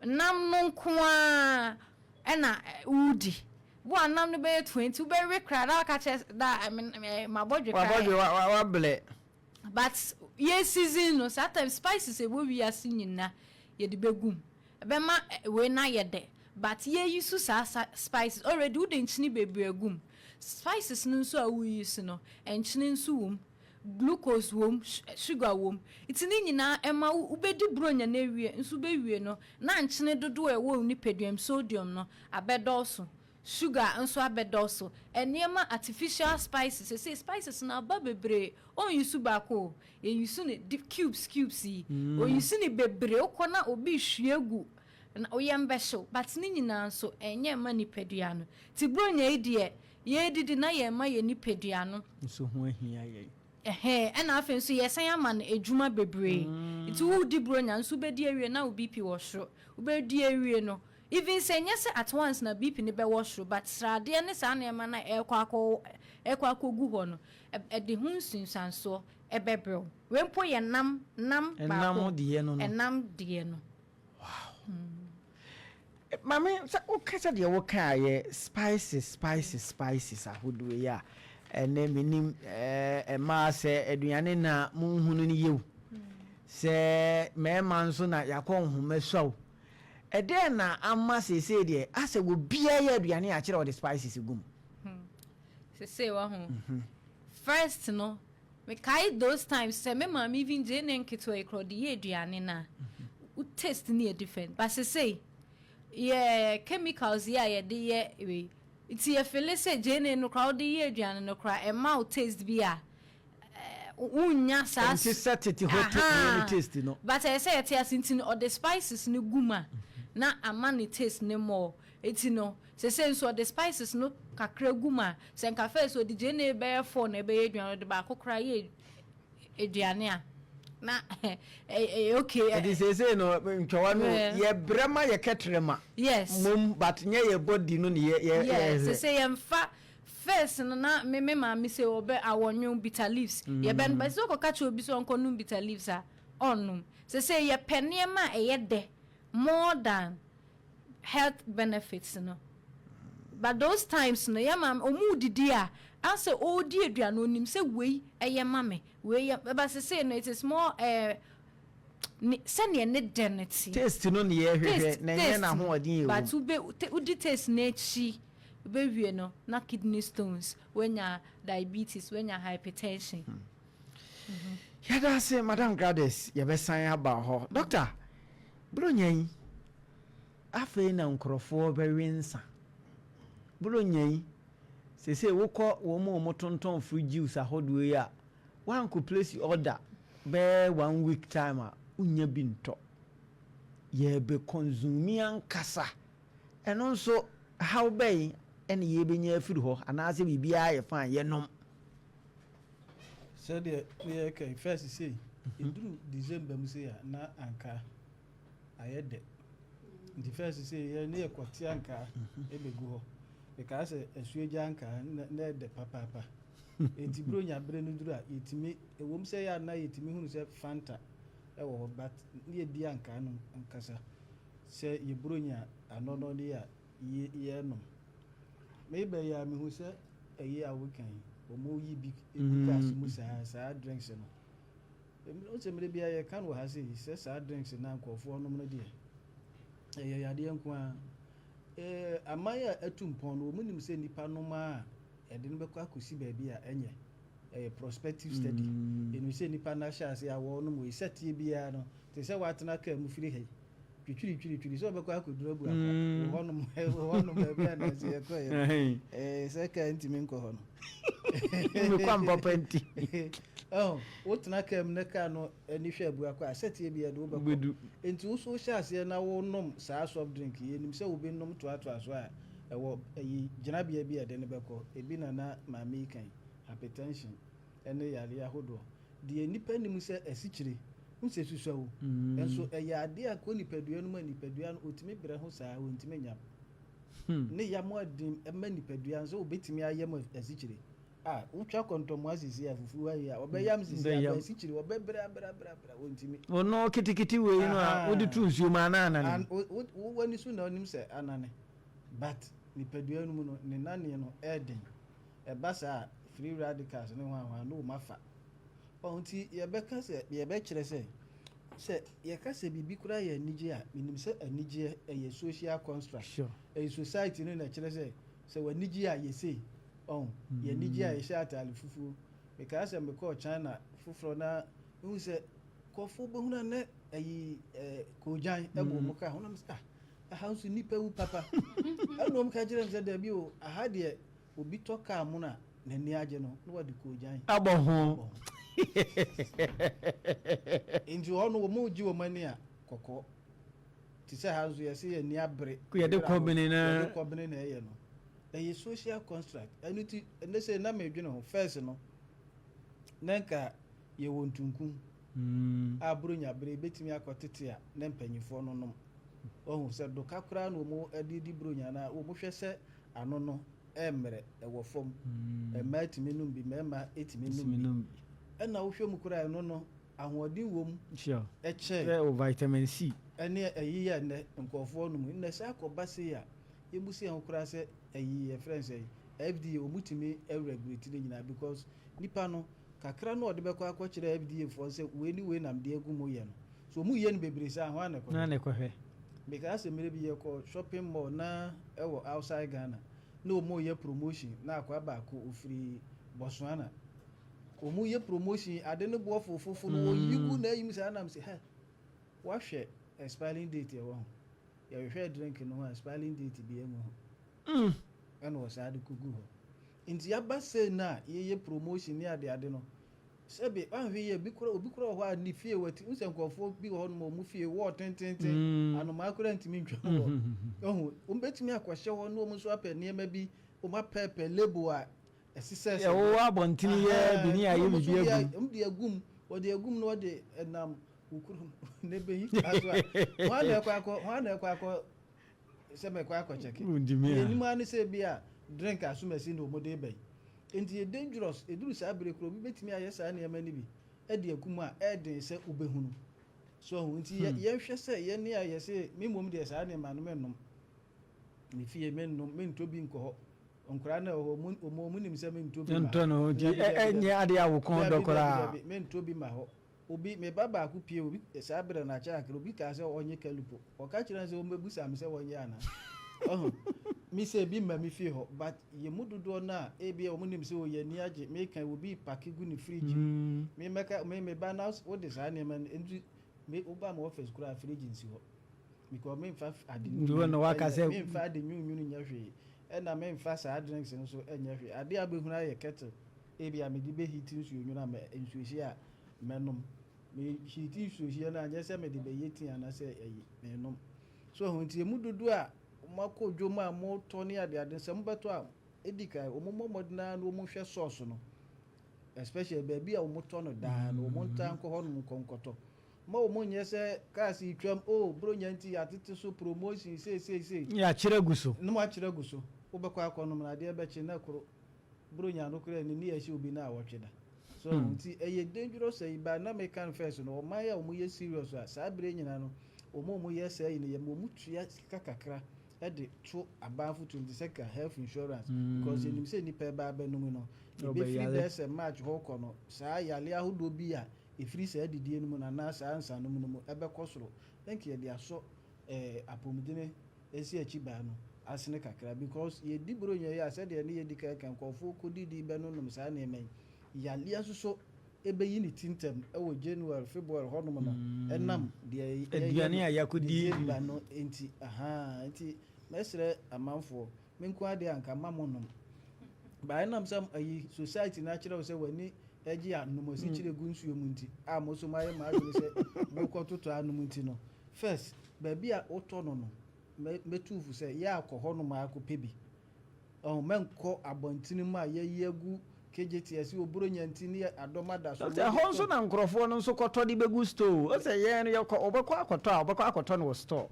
nam no nko ara ɛna wudi wo a, nam no bɛyɛ 20, wobɛwe kora na waka kyerɛ da mabɔdwe kora. Wabɔdwe wablɛ. But yɛ season no, saa time spices ɛwɔ wiase nyinaa yɛde bɛgu mu, ɛbɛma wei na yɛ dɛ. But yɛyi so saa spices already, wode nkyene bebree agu mu. Spices no nso a woyi so no, nkyene nso wɔ mu, glucose wɔ mu, sugar wɔ mu. Nti ne nyinaa ɛma wobɛdi buronya no awie nso, wobɛwie no na nkyene dodoɔ a ɛwɔ wo nipadua mu, sodium no abɛdɔɔso, sugar nso abɛdɔɔso, nneɛma artificial spices. Sɛ spices no aba bebree, ɔnyi so baako o, yɛyi so ne di cubes cubes yi, oyi so ne bebree. Wokɔ na obi hwie gu na oyɛ mbɛhyew, but ne nyinaa nso ɛnyɛ mma nipadua no. Ti buronya yi deɛ, yɛdidi na yɛn ma yɛ nipadua no nso ho ahia yɛn. Ɛhɛn, ɛna afei nso yɛsan ama no edwuma bebree. Nti wodi buronya nso, wobɛdi awie na wo BP wɔ soro. Wobɛdi awie no, even sɛ nyɛ sɛ at once na BP ne bɛwɔ soro, but sradeɛ ne saa nneɛma na ɛkɔ akɔgu hɔ no, ɛde ho nsunsuansoɔ ɛbɛbrɛw. Wei mpo yɛ nam ɛnam baako. Deɛ no. Ɛnam deɛ no. Maame, sɛ woka sɛ deɛ wokaayɛ, spices, spices, spices ahodoɔ yi a ɛnɛ menim ɛmaa sɛ aduane na monhunu no yɛw sɛ mmarima nso na yɛakɔ nhoma suaw. Ɛdɛn na ama seesei deɛ asɛ obiara yɛ aduane a akyerɛ wɔde spices gu mu? Sese wɔ ho, first no, mekae those times sɛ me maame even gye ne nketewa yi korɔ de yɛ aduane na wo taste ne yɛ different. But sese yɛ chemicals yi a yɛde yɛ wei, nti yɛfeel sɛ gyeene no koraa wode yɛ aduane no koraa, ɛma wo taste bi a wonya saa. Nti sɛ tete hɔ ne taste no. But ɛyɛ sɛ yɛte ase. Nti no ɔde spices no gu mu a, na ama ne taste ne more. Eti no sese nso ɔde spices no kakra gu mu a, sɛ nka first ɔde gyeene bɛyɛ four na ɛbɛyɛ aduane, ɔde baako koraa yɛ aduane a, na ɛyɛ okay. Ɛdi seesei no ntwawa no yɛbrɛ ma yɛ kɛtrɛ ma mom, but nyɛ yɛ body no ne yɛ yɛ. Yes, sese yɛmfa. First no na me maame sɛ ɔbɛ awɔnwo bitter leaves, yɛbɛ no bɛsɛ ɔkɔka kyerɛ obi sɛ ɔnkɔ nom bitter leaves a, ɔnnom. Sese yɛpɛ nneɛma a ɛyɛ dɛ more than health benefits no. But those times no, yɛ maame ɔmu didi a, asɛ ɔredi aduane, onim sɛ wei ɛyɛ ma me, wei yɛ. Ɛba sese no, it is more sɛnea ne dɛ no te. Taste no ne yɛhwehwɛ na ɛnyɛ n'ahoɔden yɛ. But wobɛ wodi taste n'akyi, wobɛwie no na kidney stones, wanya diabetes, wanya hypertension. Yɛda ase, Madam Gladys. Yɛbɛsan aba hɔ. Doctor, buronya yi, afei na nkurɔfoɔ bɛwe nsa. Buronya yi sese wokɔ wɔn mu a wɔtontɔn fruit juice ahodoɔ yi a, wankɔ place order. bɛyɛ one week time a wonya bi ntɔ. Yɛbɛ consume ankasa. Ɛno nso haw bɛn ɛna yɛbɛnya afiri hɔ anaasɛ biribiara yɛ fine yɛnom? Sɛdeɛ ne yɛka yi, first sei, ɛduru December mu sei a, na anka ayɛ dɛ. Nti first sei yɛ ne yɛkɔte ankaa ɛbɛgu hɔ. Mekaa sɛ asuogya ankaa na ɛdɛ papaapa. Nti Buronya berɛ no duru a, yɛtumi, ɛwom sɛ yɛ a na yɛtumi hunu sɛ Fanta ɛwɔ hɔ, but ne yɛdi ankaa no ankasa sɛ yɛ Buronya anɔnɔ ne a yɛnom. Meba yi a, mehu sɛ ɛyɛ a woka yi, wɔn yi bi egu cars mu saa saa drinks no. Wo sɛ mmerɛ biara yɛka no wɔ ha sei sɛ saa drinks na nkurɔfoɔ nom no deɛ, ɛyɛ yadeɛ nko ara. Aman a atu mpɔn no, wɔn nim sɛ nnipa nom a ɛde no bɛkɔ akɔsi baabi a ɛnyɛ. Ɛyɛ prospective study. Ɛnim sɛ nnipa no ahyɛ ase a wɔnom wei sɛteɛ biara no, te sɛ woatena kaa mu firi ha yi, twitwiritwiritwiri sɛ wobɛkɔ akɔduru Abuakwa, wɔ hɔnom baabi a nansi yɛkɔeɛ no, sɛ kaa ntumi nkɔ hɔ no. Mekɔ mpapa nti. Ɔho, wotena kaa mu na kaa no ani hwɛ Abuakwa a, sɛteɛ biara de wobɛkɔ. Wobɛdu. Nti wo so wohyɛ aseɛ na wonom saa soft drink yi, yɛnim sɛ wobɛnom toatoa so a, ɛwɔ ɛyi gyinabea bi a ɛde no bɛkɔ. Ebi na na maame yi kan, hypertension ne yareɛ ahodoɔ. Deɛ nnipa nim sɛ asikyire, wohu sɛ susua o, nso ɛyɛ adeɛ a ɛkɔ nipadua no mu a nipadua no ɔtumi brɛ ho saa, ɔntumi nyam. Ne yam aden ma nipadua no sɛ ɔbɛtumi ayam asikyire. A wotwa kɔntɔmmoa sisi a fufuo ayi a ɔbɛyam sisi a Bɛyam. asikyire ɔbɛbrɛ abrɛ abrɛ abrɛ ɔntumi. Ɔno ketekete wei no a wode to nsuo mu ana anane? Wo w'ani so na wonim sɛ anane, but nipadua no mu no ne naneɛ no ɛɛden. Ɛba saa a free radicals ne hwanhwan no wɔn afa. Ɔho nti yɛbɛka sɛ yɛbɛkyerɛ sɛ yɛka sɛ biribi koraa yɛ anigye a, menim sɛ anigyeɛ ɛyɛ social construct. Ɛyɛ society no na ɛkyerɛ sɛ w'anigye a yɛsei, ɔho yɛ anigye a yɛhyɛ ataade fufuo. Mekaa sɛ mekɔɔ China foforɔ na mehu sɛ nkurɔfoɔ bɛhunu a na ɛyi koogyan ɛbɔ wɔn kaa ho na mesɛ ah, aha nso nnipa wu papa. Ɛna wɔn ka kyerɛ me sɛ dabi o, aha deɛ obi tɔ kaa mono a n'ani agye no na wɔde koogyan abɔ ho. Nti hɔ no wɔn gye wɔn ani a kɔkɔɔ te sɛ ha nso yɛsɛ yɛ ani abere. Yɛde kɔbene na yɛde kɔbene na ɛyɛ no, ɛyɛ social construct. Ɛno ti ɛnɛ sɛ na mɛdwene ho first no, na nka yɛwɔ ntunkum a Buronya bere ebetumi akɔ tete a na mpanyinfoɔ no nom. Ɔho sɛ doka koraa na wɔn de di Buronya na wɔn hwɛ sɛ ano no ɛmmerɛ ɛwɔ fam. Mmaa tumi nom bi, mmarima tumi nom bi. Ɛna wohwɛ mu koraa ɛno no ahoɔden wɔ mu. Ɛkyɛn sɛ o vitamin C. Ɛne ɛyi yɛ nnɛ nkurɔfoɔ nom. Nnɛ sɛ akɔba sei a, yɛbu sɛ yɛn ho koraa sɛ ɛyi yɛfrɛ no sɛ FDA wɔn tumi regulate ne nyinaa, because nipa no kakra no ɔde bɛkɔ akɔkyerɛ FDA foɔ sɛ wei ne wei nam de agu mu yɛ no so, wɔn yɛ no bebree sɛ ahoa na ɛkɔhwɛ. Na ɛkɔhwɛ. Because mmerɛ bi yɛkɔ shopping mall na ɛwɔ outside Ghana na wɔn yɛ promotion, na akɔ baako ofiri Botswana, wɔn yɛ promotion ade no boɔ fofofo no wɔyi gu na ayi mu saa nam sɛ hɛ, wahwɛ expiring date ɛwɔ ho. Yɛhwehwɛ drink no ho a, expiring date bi ɛngu ho ɛna wɔsaa de kogu hɔ. Nti yaba sei na yɛyɛ promotion ne ade ade no, sɛbi ahwɛ yɛ bi kora, obi kora wɔ hɔ a ne fie wɔ ti nsɛ nkurɔfoɔ bi wɔ hɔ nom a wɔn fie wɔɔ tententen anomaa kora ntumi ntwa mu hɔ. Ɔho wɔn bɛtumi akɔhyɛ hɔ na wɔn nso apɛ nneɛma bi, wɔn apɛɛpɛ label a ɛsesɛ sɛ ɛwɔ abɔntene yɛ bi ne ayɛ biribi agu. Wɔn de agum, wɔde agum na wɔde ɛnam wɔ kurom ne bɛyi kaa so a wɔn ana ɛkɔ akɔ, wɔn ana ɛkɔ akɔ sɛ mɛkɔ akɔ kyɛkɛ. Wontumi a. Yɛnim ara ne sɛ bi a drink asomasi na wɔn de ba yi, nti yɛ dangerous. Eduru saa bere koro, obi bɛtumi ayɛ saa nneɛma no bi ɛde akum a ɛɛden sɛ wobɛhunu so ɔho. Nti yɛnhwɛ sɛ yɛne a yɛsɛ me mmom deɛ, saa nneɛma no mennom me fie, mennom, mentɔ bi nkɔ hɔ. Nkwaraa no ɛwɔ hɔ, ɔmo nim sɛ mentɔ bi ma. Ntɔ no nti Dabi, dabi, ɛnyɛ adeɛ a wo kɔn dɔ dabi, koraa. Dabi, mentɔ bi ma hɔ. Obi me ba baako pie obi saa berɛ no akyɛ akra, obi kaa sɛ ɔnyɛ kalupo, ɔka kyerɛ no sɛ ɔmmɛbusa me sɛ wɔnyɛ anaa. Ɔho me sɛ bi mma me fie hɔ, but yɛ mu dodoɔ no a ebi a wɔn nim sɛ ɔyɛ ani agye meka obi pack gu ne fridge mu. Me mɛka me ba na wode saa nneɛma no nti me woba ma office koraa, fridge nsi hɔ because memfa ade Nti wo na waka sɛ- memfa ade nwunwunu nyɛ hwee, ɛna memfa saa drinks no so nyɛ hwee. Ade a bɛhunu ayɛ kettle, ebi a mede bɛ heat nsuo nwunu a nsuo hye a mɛnom. Me heat nsuohyeɛ no a, nyɛ sɛ mede bɛyɛ tea anaasɛ ayi, menom. So ahu? Nti ɛmu dodoɔ a moakɔ dwom a motɔ ne adeade no, sɛ mobɛtɔ a, ɛdi kan, wɔn mmɔ mmɔden ara na wɔn nhwɛ source no. Especially baabi a wɔtɔ no daa no, wɔn ntaa nkɔ hɔnom nkɔ nkɔtɔ. Mma wɔn nyɛ sɛ cars retwam, oh, Buronya nti yɛatete so, promotion sei sei sei. Ne yɛakyerɛ agu so. Ne moakyerɛ agu so. Wobɛkɔ akɔnom no, adeɛ bɛkye na koro. Buronya no koraa ni, ne yɛahyɛ obi naawɔtwe da. So ahu? Nti ɛyɛ dangerous ayi, but na meka no first no, ɔman a wɔyɛ serious a, saa berɛ nyinaa no, wɔn a wɔyɛ saa yi no, yɛma wɔn tua sika kakra de to aban fotoɔ mu te sɛ ka health insurance, because yɛnim sɛ nnipa ɛba abɛnom no, ɛbɛfiri bɛyɛ sɛ March hɔ rekɔ no, saa yareɛ ahodoɔ bi a ɛfiri saa adidie no mu no anaa saa nsanom no mu ɛbɛkɔ soro, na nka yɛde asɔ eh, apɔmudene ɛsi akyi baa no asene kakra because yɛdi buronya yi a sɛdeɛ ne yɛdi kan ka nkurɔfoɔ kɔdidi bɛnonom saa nneɛma yi, yareɛ nso so ɛbɛyi ne ti ntɛm ɛwɔ January, February hɔnom no ɛnam deɛ yɛyɛ Aduane a yɛakɔdi. didie ba no nti, ahaa, nti mɛsrɛ amanfoɔ, me nko ara deɛ anka mma monom. But ɛnam sɛ ayi society no akyerɛ wo sɛ w'ani gye a nom asikyire gu nsuo mu nti a mo nso moayɛ mo adwene sɛ mokɔtotɔ anom nti no, first baabi a wotɔ no no mɛtu wo fo sɛ yɛ a kɔ hɔnom ara kɔpɛ bi. Ɔho mɛnkɔ abɔntene mu a yɛayi agu KJT ɛse Oburonya nti ne adɔm ada so. Doctor, ɛhɔ nso na nkorɔfoɔ no nso kɔtɔ de bɛgu store o. Ɔsɛ yɛn no yɛkɔ, wɔbɛkɔ akɔtɔ a, wɔbɛkɔ akɔtɔ no wɔ store.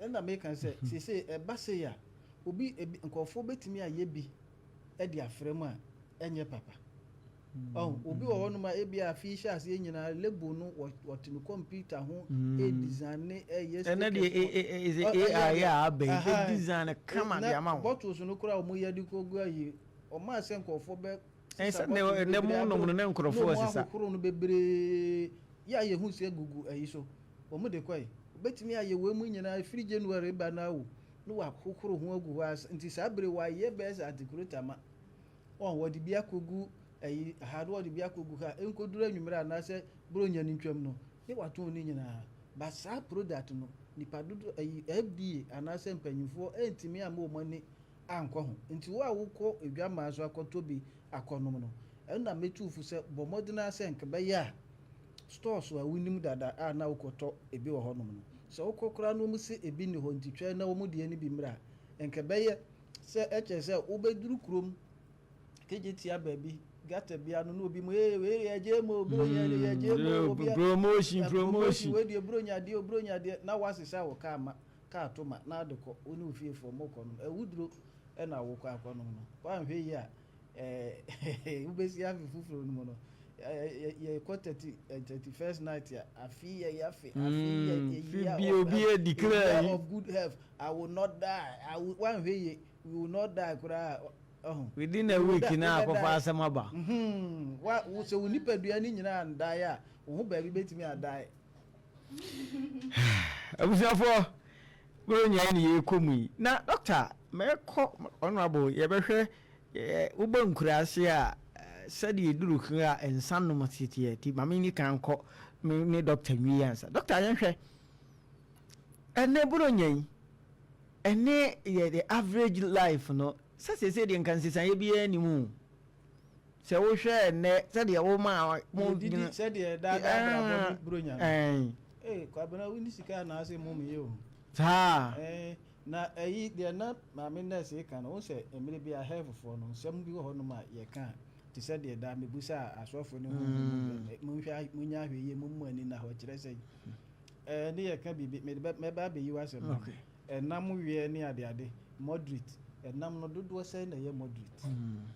Ɛna meka sɛ seesei ɛba sei a, obi, ebi, nkurɔfoɔ bɛtumi ayɛ bi de afra mu a ɛnyɛ papa. Ɔho, obi wɔ hɔnom a ebi a afe yi hyɛ aseɛ nyinaa label no wɔ, wɔte no kɔmputa ho ɛredesigne, ɛreyɛ Ɛnɛ deɛ stickers. A, A, A, Ɔ, ɛyɛ AI adeɛ, a aba yi, ahan, bɛdesign kama de na ama wo. bottles no koraa a wɔyɛ de kɔgu ayi, wɔmaa sɛ nkurɔfoɔ bɛ Ɛn sesa sɛ nnɛ, bottles nnɛ bebree mo nom abere no na na nkurɔfoɔ wɔn resesa. ahohoro no bebree, yɛ a yɛhu sɛ gugu ayi so, wɔn de kɔe. Wɔbɛtumi ayɛ wei mu nyinaa ɛfiri January ba no ara o. na wɔahohoro ho agu hɔ ara nti saa bere wɔayɛ bɛyɛ sɛ antikrotama. Wɔn wɔde bi akɔgu ayi ha na wɔde bi akɔgu ha nkɔduru anwummerɛ anaasɛ buronya no ntwam no ne wɔatɔn ne nyinaa. But saa product no nipa dodo ayi FDA anaasɛ mpanyinfoɔ ɛntumi amma wɔn ani ankɔ ho. Nti wo a wokɔ adwamaa so akɔtɔ bi akɔnom no ɛno na mɛtu wo fo sɛ bɔ mmɔden ara sɛ nka ɛbɛyɛ a stores a wonim dada a na wokɔtɔ ebi wɔ hɔnom no, sɛ wokɔ koraa na wɔse ebi nni hɔ nti twɛn na wɔn deɛ no bi mmra a, nka ɛbɛyɛ sɛ ɛkyerɛ sɛ wobɛduru kurom kegyetia baabi, gutter bi ano na obi mu ee wei deɛ ɛgye mu o, buronya deɛ ɛgye mu o, obi a Promotion, eh, promotion. wei deɛ buronya deɛ o, buronya deɛ na woasesa wo kaa ma kaa to ma na ade kɔ wo ne wo fiefoɔ mokɔ nom awuduro na wokɔ akɔnom no woanhwɛ yie a eh, wobɛsi afe foforɔ no mu no yɛkɔ 31st night a afe yɛ yɛafe afe yɛ year bi of obi health, declare year of good health, I will not die, I will woanhwɛ yie we will not die koraa ɔho Within a week na akɔfa asɛm aba. Wa sɛ wo nipadua no nyinaa ndae a wo ho baabi bɛtumi adae. Abusuafoɔ, Buronya yi ne yɛrekɔ mu yi. Na doctor, mɛkɔ honourable, yɛbɛhwɛ wobɔ nkuraase a sɛdeɛ ɛduru kra a nsa nom teteɛ nti ma menni kan nkɔ me ne doctor nwie ansa. Doctor, yɛnhwɛ ɛnɛ Buronya yi ɛne yɛ the average life no sɛ seesei deɛ nka nsesaeɛ biara nni mu o. Sɛ wohwɛ ɛnnɛ sɛdeɛ wo maa mo Yɛdidi gyina sɛdeɛ daa daa abrabɔ ne buronya no. Ɛn. Ee Kwabena wonni sika anaasɛ mom yɛ o. Saa. Ɛn na ɛyi deɛ na maame nurse reka no wohu sɛ mmerɛ bi a health foɔ no nsɛm bi wɔ hɔ nom a yɛka a te sɛ deɛ daa mebusa asɔfo ne honhom mu monhwɛ monyɛ ahwɛyie mommu ani nna hɔ kyerɛ sɛ ɛɛ ne yɛka biribi mede bɛ mɛba abɛyi w'asɛm no. Okay. Ɛnam weɛ ne adeade, moderate. Ɛnam no dodoɔ sɛn na ɛyɛ moderate?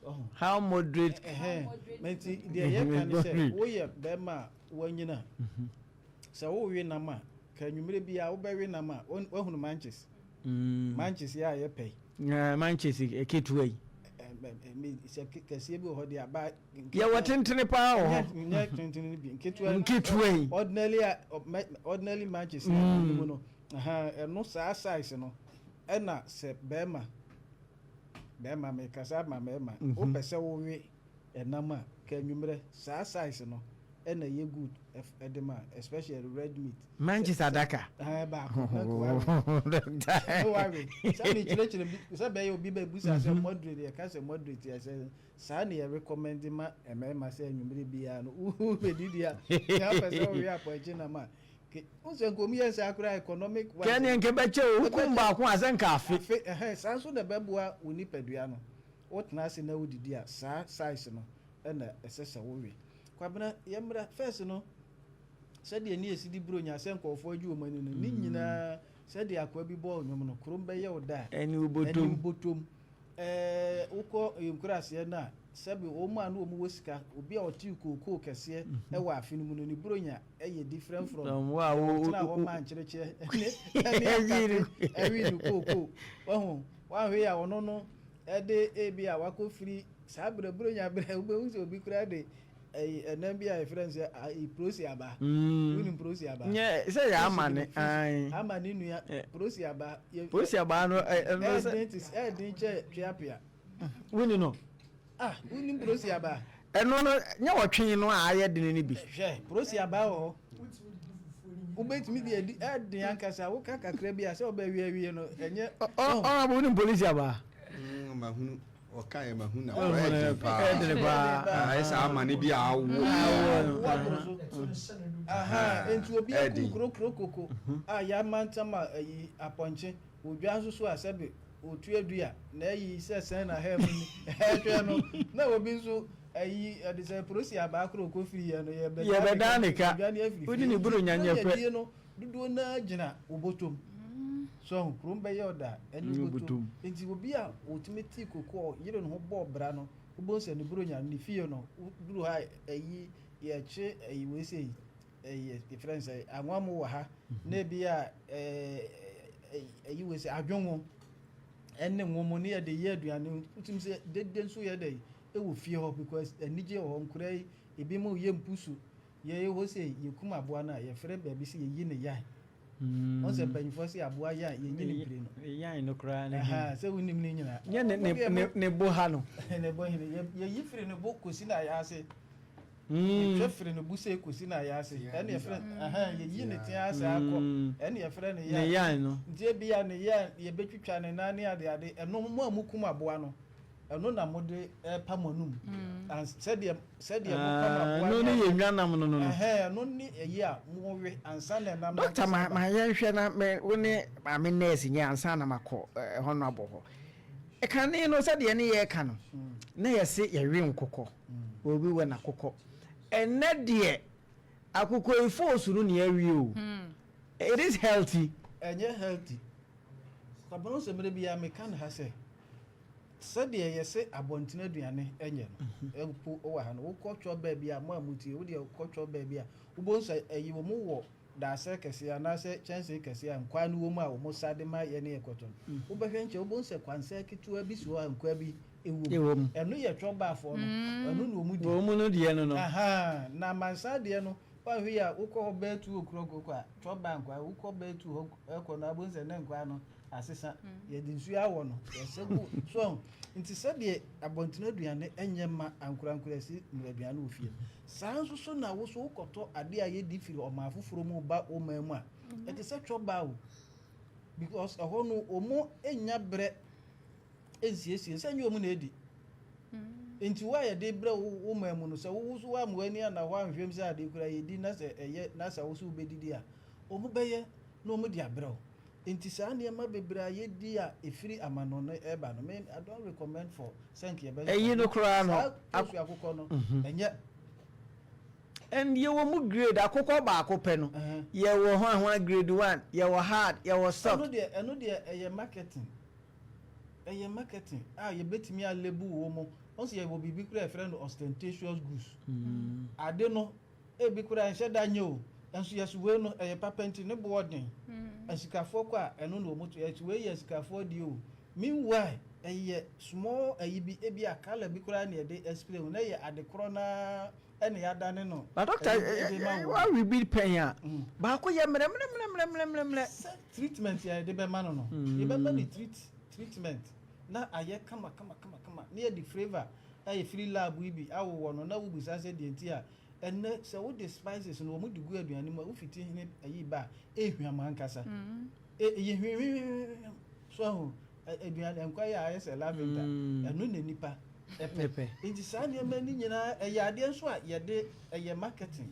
Ɔho. How moderate? Ɛhɛn. Nti deɛ yɛka ne sɛ, woyɛ bɛrima a woanyini a, sɛ wowe nam a, ka anwummerɛ biara wobɛwe nam a, woahunu manches? Manches yɛ a yɛpɛ yi. Manches ketewa yi. Sɛ kɛseɛ bi wɔ hɔ deɛ a, ba Yɛwɔ tentene paa wɔ hɔ. Nyɛ tentene no bi, nketewa. Nketewa yi. Ordinarily, ordinarily manches na mu no. Ahaa ɛno saa size no ɛna sɛ bɛɛma bɛɛma mekasa ma mɛɛma wopɛ sɛ wowe ɛnam a ka anwummerɛ saa size no. Ɛna ɛyɛ good ɛde ma especially red meat. Manches adaka. Ɛɛ baako na ko wawe. Wawe. Sɛ mi kyerɛkyerɛ bi sɛ bɛyɛ obi bɛ busa sɛ mhm. moderate yɛ ka sɛ moderate yɛ sɛ saa na yɛ recommend ma mmarima sɛ anwummere biara no wo bɛ didi a yɛ apɛ sɛ ɔwe apɔnkye nam a n sɛ nkomi yɛ saa koraa economic wise. Kɛnɛ nke bɛkyɛ o hukum baako a sɛ nka afe. Afe ɛhɛn saa nso na ɛbɛboa wo nipadua no wotena ase na wodidi a saa size no ɛna ɛsɛ sɛ wowe. Kwabena, yɛmmra. First no, sɛdeɛ ne yɛsi di Buronya sɛ nkurɔfoɔ agye wɔn ani no, ne nyinaa, sɛdeɛ akoa bi bɔɔ nnwom no, kurom bɛyɛ wo dɛ a, Ɛne wo ɛne bɔtɔm. wo bɔtɔm. Ɛɛ, wokɔ yɛn nkuraaseɛ no a, sɛbe wɔn a na wɔn wɔ sika, obi a ɔtee kookoo kɛseɛ wɔ afe no mu no, ne Buronya yɛ different from From wo a deɛ wo ɔtena hɔ maa nkyekyeɛ ne ɛne akate ɛwe ne kookoo. Wahu? Wanhwɛ yie a, ɔno no de ebi a wakɔfiri Saa berɛ Buronya berɛ wobɛhu sɛ obi koraa de ɛyi ɛnam bi a yɛfrɛ no sɛ ayi prosi aba. Mm. Wonim prosi aba? Nyɛ sɛ yɛ ama ne ae. Ama ne nua prosi aba. Prosi aba no ɛno sɛ. Ɛɛden te ɛɛden kyɛ tweapea. Woni no. Ah wonim prosi aba? Ɛno no nyɛ ɔtwe no a ayɛ dene no bi. Hwɛ prosi aba wɔ hɔ. Wobɛtumi de adi ɛɛden ankasa woka kakra bi a sɛ wobɛwe awie no ɛnyɛ. Ɔnabɔ wonim polisi aba? Mm, mahunu. Ɔka yɛ mahu na ɔyɛ den paa. Ɛyɛ den paa. Ayɛ sɛ amane bi a awo. Awo no. Nti obi aku kurokuro koko a yɛamantam a ayi apɔnkye odwa nso so a sɛbe otua dua na ayi sɛ sɛn na ha mu ni ɛhwɛ no na obi nso ayi ɛde sɛ polisi abaa koro kofiri yɛ no yɛbɛdan ne ka wodi ne buru nyanyɛ pɛ no Dodoɔ no ara gyina wo bɔtɔm. So ahu? Kurom bɛyɛ wo dɛ a, ɛne wo bɔtɔm. Nti obi a ɔtumi te koko a ɔyere ne ho bɔ bra no, wobɛhu sɛ ne Buronya no, ne fie no, woduru hɔ a, ayi, yɛkye ayi wei sei, ayi, yɛfrɛ no sɛ, anwammo wɔ ha, na ebi a, ɛɛ, ayi wei sei, adwongo, ɛne nwomo ne yɛde yɛ aduane. Wotumi sɛ dede nso yɛ dɛ ɛwɔ fie hɔ because anigye wɔ hɔ. Nkwadaa yi, ebinom yɛ mpusu. Yɛyɛ hɔ sei, yɛkum aboa no a, yɛfrɛ baabi sɛ yɛyi ne yan. Wɔn sɛ mpanyinfoɔ sɛ aboa yan, yɛnyi ne mpire no. Yan no koraa ne he? Sɛ wonim ne nyinaa. Nyɛ ne ne ne ne bo ha no. Ne bo hene. Yɛ yɛyi firi ne bo kɔsi n'ayaase. Yɛtwa firi ne bo sei kɔsi n'ayaase. Ɛne yɛfrɛ ɛhɛn yɛyi ne tea saa kɔ. Ɛne yɛfrɛ ne yan. Ne yan no. Nti ebia ne yan yɛbɛtwitwa ne nan ne adeade. Ɛno mo a mokum aboa no. Ɛno na mode repa mo anum. Ans sɛdeɛ sɛdeɛ mopam Ah, aboa ɛno ne ne yɛ adeɛ. nnwanam no no no. Ɛhɛn, ɛno ne ɛyi a mowe ansa na ɛnam no Dɔkta ankasa ma aba. ma yɛnhwɛ na me wo ne maame nɛɛse nyɛ ansa na makɔ ɛhɔ no abɔ hɔ. Kane no sɛdeɛ ne yɛreka no na yɛse yɛwe nkokɔ, obi wɔ n'akokɔ. Ɛnnɛ deɛ akokɔ yi foosu no na yɛawe o. It is healthy. Ɛnyɛ healthy. Kwabena wohu sɛ mmerɛ biara meka no ha sɛ Sɛdeɛ yɛse abɔntene aduane nyɛ no, mpo wɔ ha no, wokɔ twɔ baabi a, mo a motie, wo deɛ kɔ twɔ baabi a, wobɛhu sɛ ɛyi wɔn wɔ daasɛ kɛseɛ anaasɛ kyɛnsee kɛseɛ a nkwan no wɔ mu a wɔn sa de ma yɛne yɛkɔtɔ no. Wobɛhwɛ nkyɛn, wobɛhu sɛ kwansɛn ketewa bi si hɔ a nkwan bi wɔ mu. Ɛno yɛ twɔ baafoɔ no, ɛno na wɔn di. Wɔn no deɛ no no. Ahaa, na amansan deɛ no, woanhwɛ yie a, wokɔ hɔ bɛyɛ 2 o'clock kɔ a, twɔ baa nkwan, wokɔ bɛyɛ 2 hɔ kɔ no a, wobɛhu sɛ ne nkwan no, asesa yɛde nsuo awɔ no yɛsɛ gu so ahu nti sɛdeɛ abɔntene aduane nyɛ ma ankorankora si nnura aduane wɔ fie saa nso so na wo so wokɔtɔ adeɛ a yɛdi firi ɔman foforɔ mu ba wo man mu a ɛte sɛ twɔba o because ɛhɔ no wɔn nnya berɛ nsiesie sɛ nyɛ wɔn na ɛdi nti wo a yɛde brɛ wo wo man mu no sɛ wo so woamma w'ani anna hɔ anhwɛm sɛ adeɛ kura yɛdi na sɛ ɛyɛ na sɛ wo so wobɛdidi a wɔn bɛyɛ na wɔn de abrɛ wo. Nti saa nneɛma bebree a yɛdi a ɛfiri amanɔne ɛreba no, me I don't recommend for sɛ nka yɛbɛ. Ɛyi no koraa no. Saa kosua akokɔ no, ɛnyɛ. And yɛwɔ mu grade, akokɔ baako pɛ no, yɛwɔ hwan hwan grade one, yɛwɔ hard, yɛwɔ soft. Ɛno deɛ, ɛno deɛ ɛyɛ marketing. Ɛyɛ marketing a yɛbɛtumi a label wɔ mu. Wɔn sɛ yɛwɔ biribi koraa a yɛfrɛ no ostentatious goods. Ade no Ebi koraa ɛnhyɛ da nyɛ o, nso yɛse wei no ɛyɛ papa nti ne boɔ den. Asikafoɔ kɔ a ɛno na wɔn to, yɛse wei yɛ asikafoɔ deɛ o. Meanwhile ɛyɛ small ayi bi, ebi a colour bi koraa na yɛde spray ho na ɛyɛ ade korɔ no ara na yɛadane no But doctor, ɛde de ma wo. woawe bi pɛn a, baako yɛ mmerɛmmerɛmmerɛmmerɛmmerɛ. Sɛ treatment a yɛde bɛma no no, yɛbɛma no treat treatment na ayɛ kama kama kama kama na yɛde flavour a ɛfiri lab yi bi awowɔ no na wobisa sɛ deɛ nti a. Ɛnnɛ sɛ wode spices no wɔn de gu aduane mu a, wofiti hene ayi ba a, ɛhwam ankasa. Ɛyɛ hwihwihwihwim. So ahu, aduane nkwa yɛ a ayɛ sɛ lavender. Ɛno na nipa ɛpɛ. Nti saa nneɛma no nyinaa ɛyɛ adeɛ nso a yɛde ɛyɛ marketing.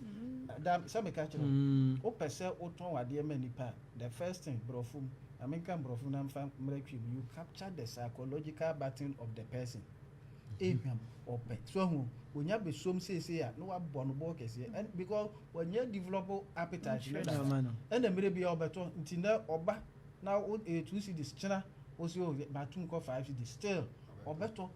Da sɛ meka kyerɛ wo, wopɛ sɛ wotɔn adeɛ ma nipa a, the first thing borɔfo mu, na menka borɔfo mu na mfa mmra twi mu, you capture the psychological button of the person. Ehwam, ɔpɛ. So ahu, onya bɛsom seesei a, na wabɔ no bɔɔ kɛseɛ. And because wanya develop appetite no dada. Ɛna mmerɛ biara ɔbɛtɔ, nti nɛ ɔba na wo ɛyɛ 2 cedis, kyena wo se oh matum kɔ 5 cedis, still ɔbɛtɔ.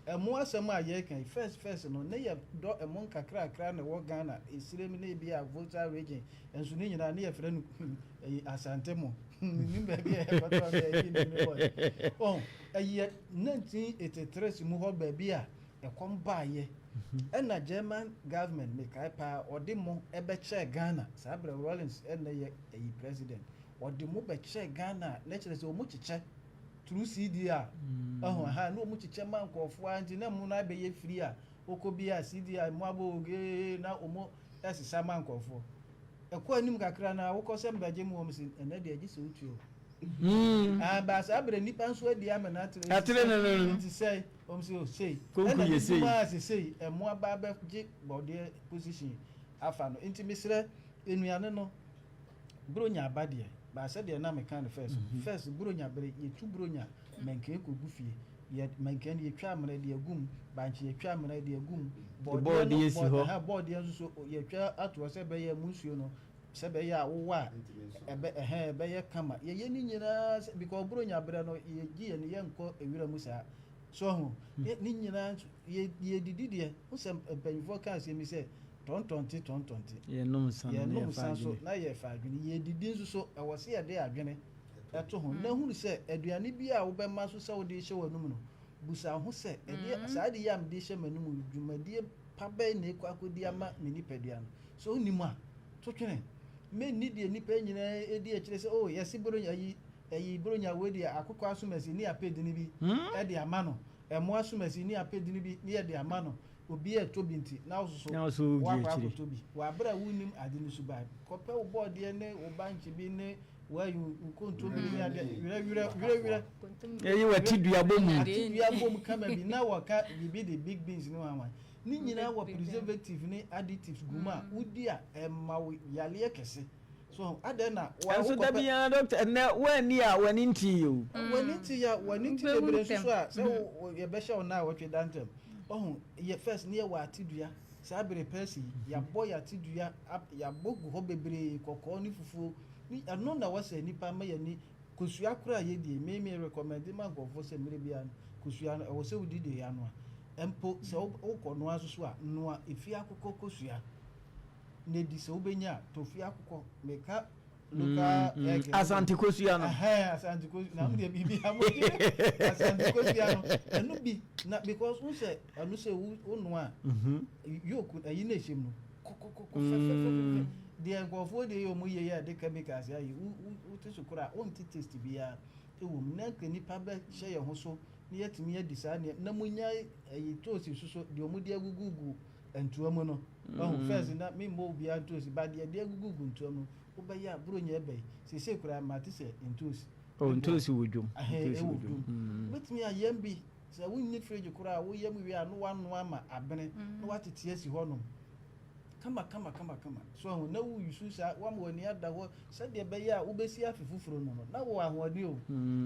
Ɛmo asɛm a yɛreka yi, first first no, ne yɛ dɔ ɛmo nkakrakra na ɛwɔ Ghana, Esirem ne ebi a Volta Region, nso ne nyinaa ne yɛfrɛ no ɛyi Asante mo. Menim baabi a yɛkɔtɔ no ɛyi ne ne wɔ. Oh, ɛyɛ 1983 mu hɔ baabi a ɛkɔm baayɛ. Ɛna German government, mekae paa, ɔde mo ɛbɛkyɛɛ Ghana. Saa berɛ Rawlings ɛna yɛ ɛyi president. Ɔde mo bɛkyɛɛ Ghana na kyerɛ sɛ ɔmo kyekyɛ through CDR. Ɛho aha na ɔmo kyekyɛ ma nkurɔfoɔ a, nti na mo no abɛyɛ free a wokɔ bi a CDR mo abɔ ogee na ɔmo ɛsesa ma nkurɔfoɔ. Ɛkɔ anim kakra na wokɔ sɛ mbɛgye mu, wɔn si ɛnɛ deɛ gye sɛ wotua o. Ah, ba saa berɛ nipa nso adi ama no atere. Atere no. Nti sɛ wɔn si o sei. Konku ɛna yɛ sei. Ɛna ase sei ɛmo aba abɛgye bɔdeɛ position afa no. Nti mesrɛ, nnuane no, bronya aba deɛ, baasɛ deɛ na meka no first. First bronya bere yɛtu bronya mɛnkɛn kɔgu fie. Yɛ mɛnkɛn no yɛtwa amena de agu mu, bankye yɛtwa amena de agu mu. Bɔɔdeɛ si hɔ. Ɛhɛn, bɔɔdeɛ nso so yɛtwa ato hɔ sɛ ɛbɛyɛ mu nsuo no sɛ ɛbɛyɛ a wowɔ a ɛbɛ ɛhɛn ɛbɛyɛ kama. Yɛyɛ ne nyinaa sɛ because bronya berɛ no yɛgye yɛn yɛnkɔ ewira mu saa. So ho ne nyinaa nso yɛ yɛdidi deɛ wo sɛ mpanyinfoɔ ka asɛm bi sɛ tɔntɔnte tɔntɔnte. Yɛnom nsa no na yɛnom yɛfa nsa so adwene. Na yɛfa adwene. Yɛdidi nso so ɛwɔ sɛ yɛde adwene ɛto ho na hunu sɛ aduane bi a wobɛma so sɛ wode hyɛ w'anum no, busa ho sɛ ɛdeɛ saa de yi a mede hyɛ m'anum yi, dwumadie pa bɛn na ɛkɔ akɔdi ama me nipadua no? So wonim a, to twene. Menni deɛ nnipa nyinaa ɛdi akyire sɛ oh, yɛse bronya yi, ɛyi bronya wei deɛ akokɔ asomasi ne apɛdini bi ɛde ama no, ɛmo asomasi ne apɛdini bi ne yɛde ama no, obi a ɛtɔ bi nti na wososo Na wo so wodi woakɔ akyire. akɔtɔ bi wɔ abere a wonnim ade no suban. Kɔpɛ wo bɔɔdeɛ ne wo bankye bi ne wayi wo kontommire ne adeɛ werɛ werɛ werɛ werɛ. Ɛyi wɔ dua bɔ mu. Ate dua bom kama bi na wɔka biribi de big beans ne wanwan ne nyinaa wɔ preservative ne additives gu mu a wodi a ɛma wo yaleɛ kɛse. So adɛn na wa Ɛnso da wokɔpɛ biara, doctor, ɛnɛ woanni a w'ani nti o. W'ani ti ya, w'ani ti Wobɛwu bebree nso ntɛm. so a sɛ yɛbɛhyɛ wo na a wɔtwe da ntɛm. Ɔho yɛ first ne yɛwɔ ate dua. Saa bere pɛsi yɛabɔ yɛ ate dua, yɛabɔ gu hɔ bebree, kɔkɔɔ ne fufuo ne ɛno na wɔsɛ nipa ma yɛni kosua koraa. Yɛdie me me recommend ma nkurɔfoɔ sɛ mmerɛ biara no kosua no ɛwɔ sɛ wodi deɛ yɛanoa. Mpo sɛ wokɔ noa nso so a, noa efie akokɔ kosua na di. Sɛ wobɛnya a, tɔ fie akokɔ, meka local egg no. Asante kosua no. Ɛhɛn, Asante kosua na mo deɛ biribi a mo Asante kosua no ɛno bi na because n sɛ ɛno sɛ wo noa a yolk ɛyi na ɛhyɛ mu no kɔkɔkɔkɔ fɛfɛfɛfɛ deɛ nkurɔfoɔ deɛ yɛ ɔmo yɛ yɛ de chemicals ayɛ wo wo wote so koraa, wonte taste biara ɛwɔ mu. Na nka nipa bɛhyɛ yɛn ho so na yɛatumi adi saa nneɛma na mo nya ɛyi toast soso deɛ ɔmo de agugugu ntoa mu no. Ɔho first na mi mmɔ obiara ntoosi ba deɛ de agugugu ntoa mu no, wobɛyɛ a buronya ɛbɛyi sese koraa mate sɛ ntoosi. Oh, ntoosi wɔ dwom. Ɛhɛn, ntoosi ɛwɔ wɔ dwom. dwom. Wobɛtumi ayam bi sɛ wonni fridge koraa a, woyam wie a na woanoa ama abene na woatete asi hɔnom kama kama kama kama. So ahu na woyusu saa woama w'ani ada hɔ sɛdeɛ ɛbɛyɛ a wobɛsi afe foforɔ no na wɔ ahoɔden o.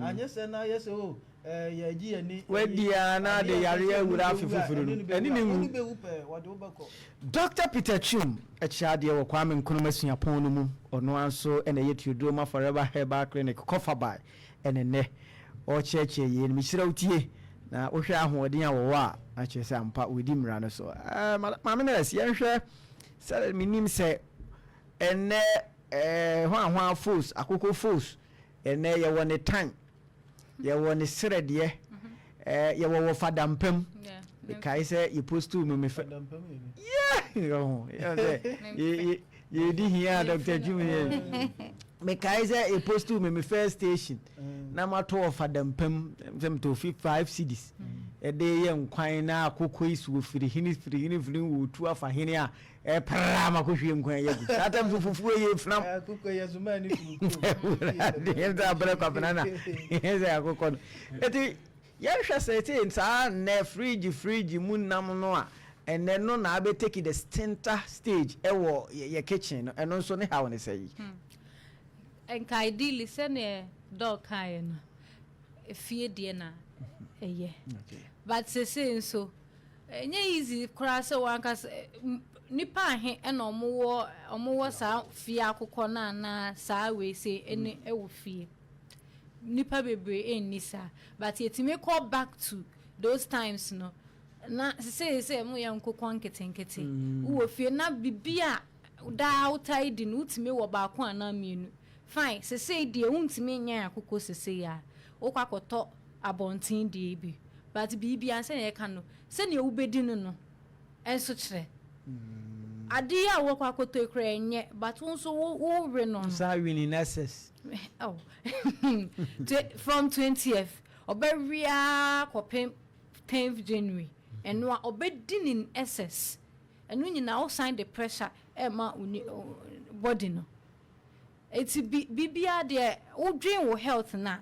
Anyɛ sɛ na ayɛ sɛ o yɛgye yɛni. Wadi a na de yareɛ awura afe foforɔ no ɛne ne nwu. Wone bɛwu pɛɛ, wɔde wobɛkɔ. Dr Peter Twum kyerɛ adeɛ wɔ Kwame Nkrumah Suapɔn no mu. Ɔno ara nso na ɛyɛ Theodoroma Forever Herbal Clinic kɔfabae. Ɛne nnɛ ɔrekyerɛkyerɛ yei no. Mesrɛ wo tie na wohwɛ ahoɔden a wɔwɔ a, na kyerɛ sɛ ampa wɔdi mmara no so. Maame nurse, yɛnhwɛ sɛ menim sɛ ɛnnɛ hwanhwaa fos, akoko fos, ɛnnɛ yɛwɔ ne tan, yɛwɔ ne serɛdeɛ, yɛwɔ wɔ fadampam. Mekae sɛ yɛpostuu me me fɛ sɛ yɛdi hia a Dr Twum yɛ. Mekae sɛ yɛpostuu me me first station na matɔ wɔ fadampam sɛ metɔ fi 5 cedis. Ɛde yɛ nkwan na akokɔ yi so ofiri hene firi hene firi hene wɔtu afa hene a ɛpraa ma kɔhwie nkwan yi agu saa tam so fufuo yɛ funam. Akokɔ yɛ soma ne firi kurom. Awurade yɛn sɛ abrɛ kwabena na yɛn sɛ akokɔ no eti yɛnhwɛ sɛ eti saa nnɛ fridge fridge mu nam no a ɛnɛ no na abɛ take the center stage ɛwɔ yɛ kitchen no, ɛno nso ne haw ne sɛ yi. Nka ideally, sɛneɛ Doc kaeɛ no, efie deɛ na ɛyɛ, but sese nso ɛnyɛ easy koraa sɛ wankasa nipa ahe ɛna ɔmo wɔ saa fie akokɔ no anaa saa wei se ɛne ɛwɔ fie. Nipa bebree ɛnni saa, but yɛtumi kɔ back to those times no na sese sɛ mo yɛ nkokɔ nketenkete wowɔ fie na bibi a daa wotae di no, wotumi wɔ baako anaa mmienu, fine. Sese deɛ wontumi nyɛ akokɔ sese a wokɔ akɔtɔ abɔnten deɛ bi, but biribi a sɛnea yɛka no, sɛnea wobɛdi no ɛnso kyerɛ adeɛ a wɔkɔ akɔtɔ kora ɛnyɛ, but wo nso wo wowe no. Saa winning excess. Oh. From 20th ɔbɛwia kɔpem 10th January, ɛno a ɔbɛdi ne excess, ɛno nyinaa ɔsan de pressure ɛma wo body no. Eti bi biribiara deɛ, wodwen wo health na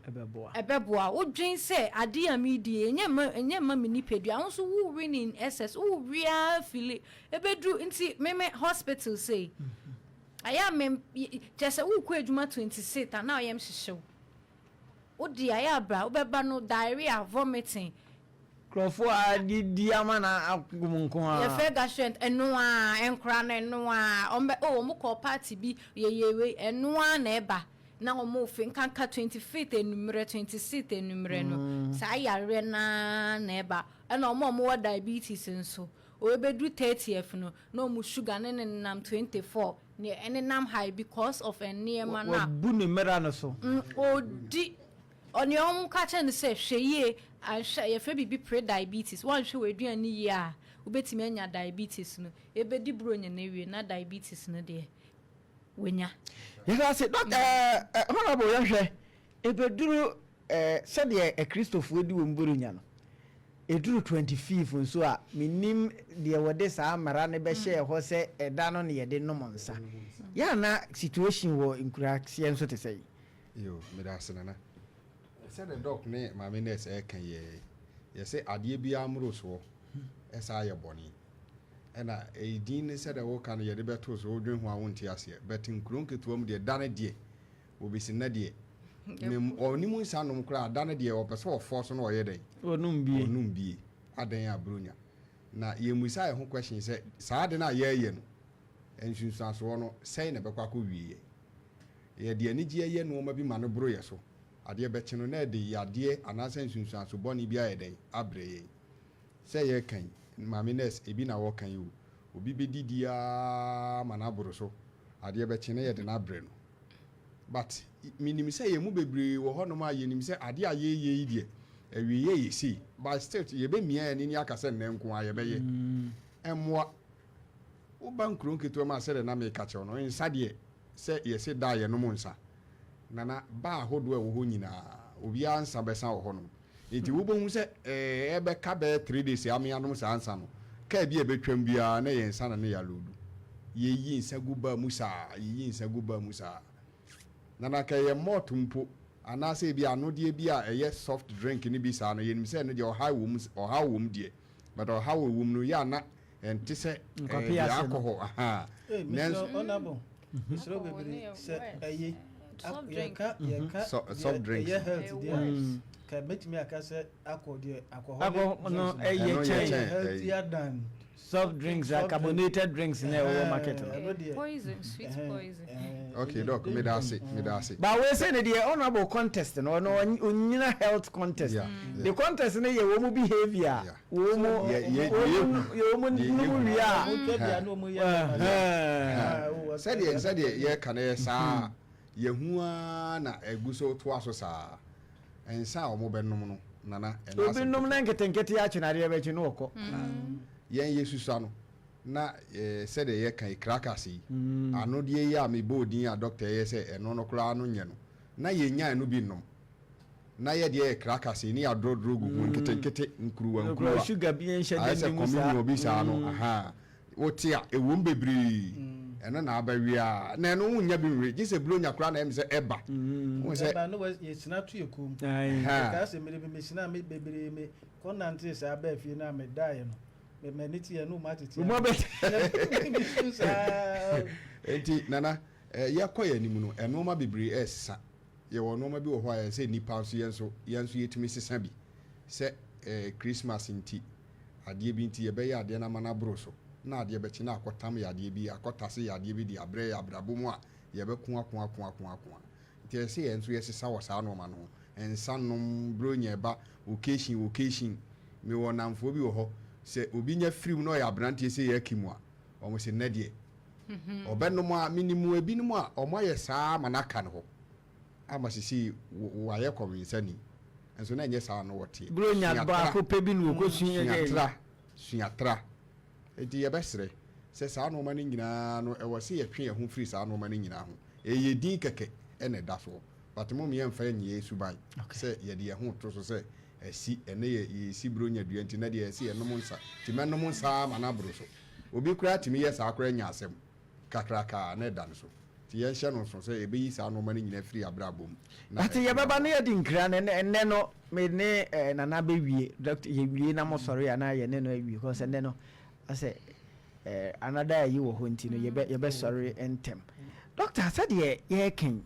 ɛbɛboa. Ɛbɛboa. Wodwen sɛ adeɛ a meedi ɛnyɛ ma me nipadua, wo nso wowe ne in excess, wowia fili ɛbɛduru nti meme hospital sei ayɛ a me kyerɛ sɛ wokɔ adwuma 26 a na ɔyɛm hyehyew wode ayɛ abra wobɛba no, diarrhea, vomiting. Nkurɔfoɔ a didi ama na akom nko a. Yɛfrɛ gastroent ɛno a ɛnkora no, ɛno a ɔmbɛ oh, ɔmo kɔ party bi yɛyɛ wei, ɛno a na ɛba na ɔmo fe nkanka 25th enummerɛ, 26th enummerɛ no, saa yareɛ naa na ɛba. Ɛna ɔmo a ɔmo wɔ diabetes nso, ɔbɛduru 30th no na ɔmo sugar ne ne nam 24 ne ɛne high because of nneɛma no a wabu ne mmara no so. Ɔdi ɔne ɔmo ka kyerɛ no sɛ hwɛ yie, ahwɛ yɛfrɛ biribi pre-diabetes, wɔnhwɛ wɔ aduane yie a wobɛtumi anya diabetes no. Ebɛdi buronya no awie na diabetes no deɛ wanya. Yɛhwɛ ase, Doctor ɛɛ Honourable, yɛhwɛ ebɛduru sɛdeɛ akristofoɔ di wɔn buronya no, ɛduru 25 nso a, menim deɛ wɔde saa mmara no bɛhyɛɛ hɔ sɛ ɛda no ne yɛde nom nsa yɛana situation wɔ nkuraseɛ nso te sɛ yi. Yo, meda ase, Nana. Sɛde Doc ne maame nurse ɛka yɛ, yɛsɛ adeɛ biara mmoro soɔ ɛsaa yɛ bɔne, ɛna ɛyi din ne sɛdeɛ woka no yɛde bɛto so, wodwen ho a wonte aseɛ, but nkuro nketewa mu deɛ, da no deɛ wɔbɛsi nna deɛ ɔnim nsa nom koraa, da no deɛ ɔpɛ sɛ ɔfɔ so na ɔyɛ dɛn? Ɔnom bie. Ɔnom bie adan aburonya na yɛmmusa yɛ ho question sɛ saa de no a yɛreyɛ no, nsunsuansoɔ no sɛn na ɛbɛkɔ akɔ wie? Yɛ yɛde anigyeɛ yɛ nneɛma bi ma no boro yɛ so, adeɛ bɛkye no na ɛde yadeɛ anaasɛ nsunsuanso bɔne bi ayɛ dɛn abrɛ yɛn. Sɛ yɛreka yi, maame nurse ebi na wɔka yi o, obi bɛdidi aa ma no aboro so, adeɛ bɛkye na yɛde no abrɛ no, but menim sɛ yɛn mu bebree wɔ hɔnom a yɛnim sɛ adeɛ a yɛyɛ yi deɛ awie yɛ sei, but still yɛbɛmia yɛn ani aka sɛ nnɛ nko a yɛbɛyɛ. Ɛmmoa. Woba nkuro nketewa mu a, sɛdeɛ na meka kyerɛw no, nsa deɛ sɛ yɛse da a yɛnom nsa, Nana, ba ahodoɔ a ɛwɔ hɔ nyinaa obiara nsa bɛsa wɔ hɔnom, nti wobɛhu sɛ ɛbɛka bɛyɛ 3 days ame anom saa nsa no, kaa bi a ɛbɛtwam biara na yɛn nsa na ne yɛaloodu, yɛyi nsa gu baa mu saa, yɛyi nsa gu baa mu saa. Nana, ka ɛyɛ malt mpo anaasɛ ebi anodeɛ bi a ɛyɛ soft drink ne bi saa no, yɛnim sɛ ɛno deɛ ɔhaw wɔ mu, ɔhaw wɔ mu deɛ, but ɔhaw wɔ mu no yɛ ana ɛnte sɛ Nkɔpe deɛ ase no. Alcohol aha. Ee, Nanso mesrɛ Honourable, mesrɛ bebree sɛ ɛyi Soft drink. yɛka Soft drinks. ɛyɛ health deɛ Mm. ka mɛtumi aka sɛ akɔ deɛ Alcohol no alcoholic ɛyɛ Ɛno yɛ kyɛn kyɛn. healthier than soft drinks a Soft drink. Carbonated drinks na ɛwɔ market no. Ɛno deɛ. Poison, sweet poison. Okay Doc, meda ase, meda ase. But wei sɛ ne deɛ, Honourable, contest no, ɔno onyina health contest. The contest no yɛ wɔn mu behaviour, wɔn mu wɔn mu yɛ wɔn mu nom wie a. Ɔmo bia na ɔmo yɛ. Sɛdeɛ yɛka no yɛ saa, yɛhu ara na ɛgu so toa so saa, nsa a wɔn bɛnom no, Nana, ɛno obi asɛm nom na ketewa. Nketenkete akyi na adeɛ bɛkyi no wɔkɔ. Yɛn yɛ susua no na sɛdeɛ yɛka yi, crackers yi, anodeɛ yi a mebɔ odin a doctor yɛ sɛ ɛno no koraa no nyɛ no na yɛnya ɛno bi nom. Na yɛ deɛ yɛ crackers yi ne yɛadrɔdrɔ gu ho nketenkete, nkuruwa Nokora nkuruwa. sugar bi nhyɛ Ayɛ da sɛ nni mu saa. communion bi saa no, ahaa. Wote a, ɛwom bebree. Ɛno na abɛwe a, na ɛno wonnya bi nwe. Gye sɛ Buronya koraa na ɛyɛ me sɛ ɛba. Wohu sɛ. Ɛba no wɔ yɛsina to yɛ kɔn mu. Ae. Ahaa. Mekaa sɛ mmerɛ bi mesina me bebree me kɔ nantee saa baa fie no a medaeɛ no, me m'ani teɛ no wɔn atete Wɔn abɛte. Na mesu saa. Enti Nana, eh, yɛkɔ yɛn anim no, nnoɔma bebree ɛresesa. Yɛwɔ nnoɔma bi wɔ hɔ a ɛsɛ sɛ nnipa nso yɛn nso yɛn nso yɛtumi sesa bi. Sɛ eh, Christmas nti, adeɛ bi nti yɛbɛyɛ adeɛ no ama no aboro so, na adeɛ bɛkye na akɔtam yadeɛ bi, akɔtase yadeɛ bi de abrɛ yɛn abrabɔ mu a, yɛbɛko ako ako ako ako a. Nti ɛsɛ sɛ yɛn nso yɛsesa wɔ saa nnoɔma no ho. Nsa nom, Buronya ɛba, occasion occasion. Mewɔ nnamfoɔ bi wɔ hɔ, sɛ obi nya firi mu na ɔyɛ aberanteɛ sei akim a, wɔn se nnɛ deɛ ɔbɛnom a. Menim ebinom a wɔayɛ saa ama no aka ne hɔ ama sesei wayɛ kɔwensani nso na ɛnyɛ saa na wɔteɛ. Buronya Sua tra, baako pɛ bi na wɔkɔsua sua dɛ. tra, sua tra. Enti yɛbɛsrɛ sɛ saa nnoɔma no nyinaa no ɛwɔ sɛ yɛtwe yɛn ho firi saa nnoɔma no nyinaa ho. Ɛyɛ din kɛkɛ na ɛda soɔ but mom yɛmfa nyɛ yɛn suban sɛ yɛde yɛn ho to so sɛ asi ɛnɛ yɛ yɛresi buronya dua nti nnɛ deɛ ɛsɛ yɛnom nsa nti mɛnom nsa ara ma no aboro so. Obi koraa tumi yɛ saa koraa nya asɛm kakraka na ɛda no so. Nti yɛnhyɛ no nso sɛ yɛbɛyi saa nnoɔma no nyinaa firi yɛn abrabɔ mu na But atumi yɛbɛba aboa. na yɛde nkira no ɛnɛ ɛnɛ no me ne eh, Nana bɛwie doctor yɛwie na mosɔre a na yɛne no awie cause ɛnɛ no asɛ eh, another ayi wɔ hɔ nti no yɛbɛ yɛbɛsɔre ntɛm. Doctor sɛdeɛ yɛreka yi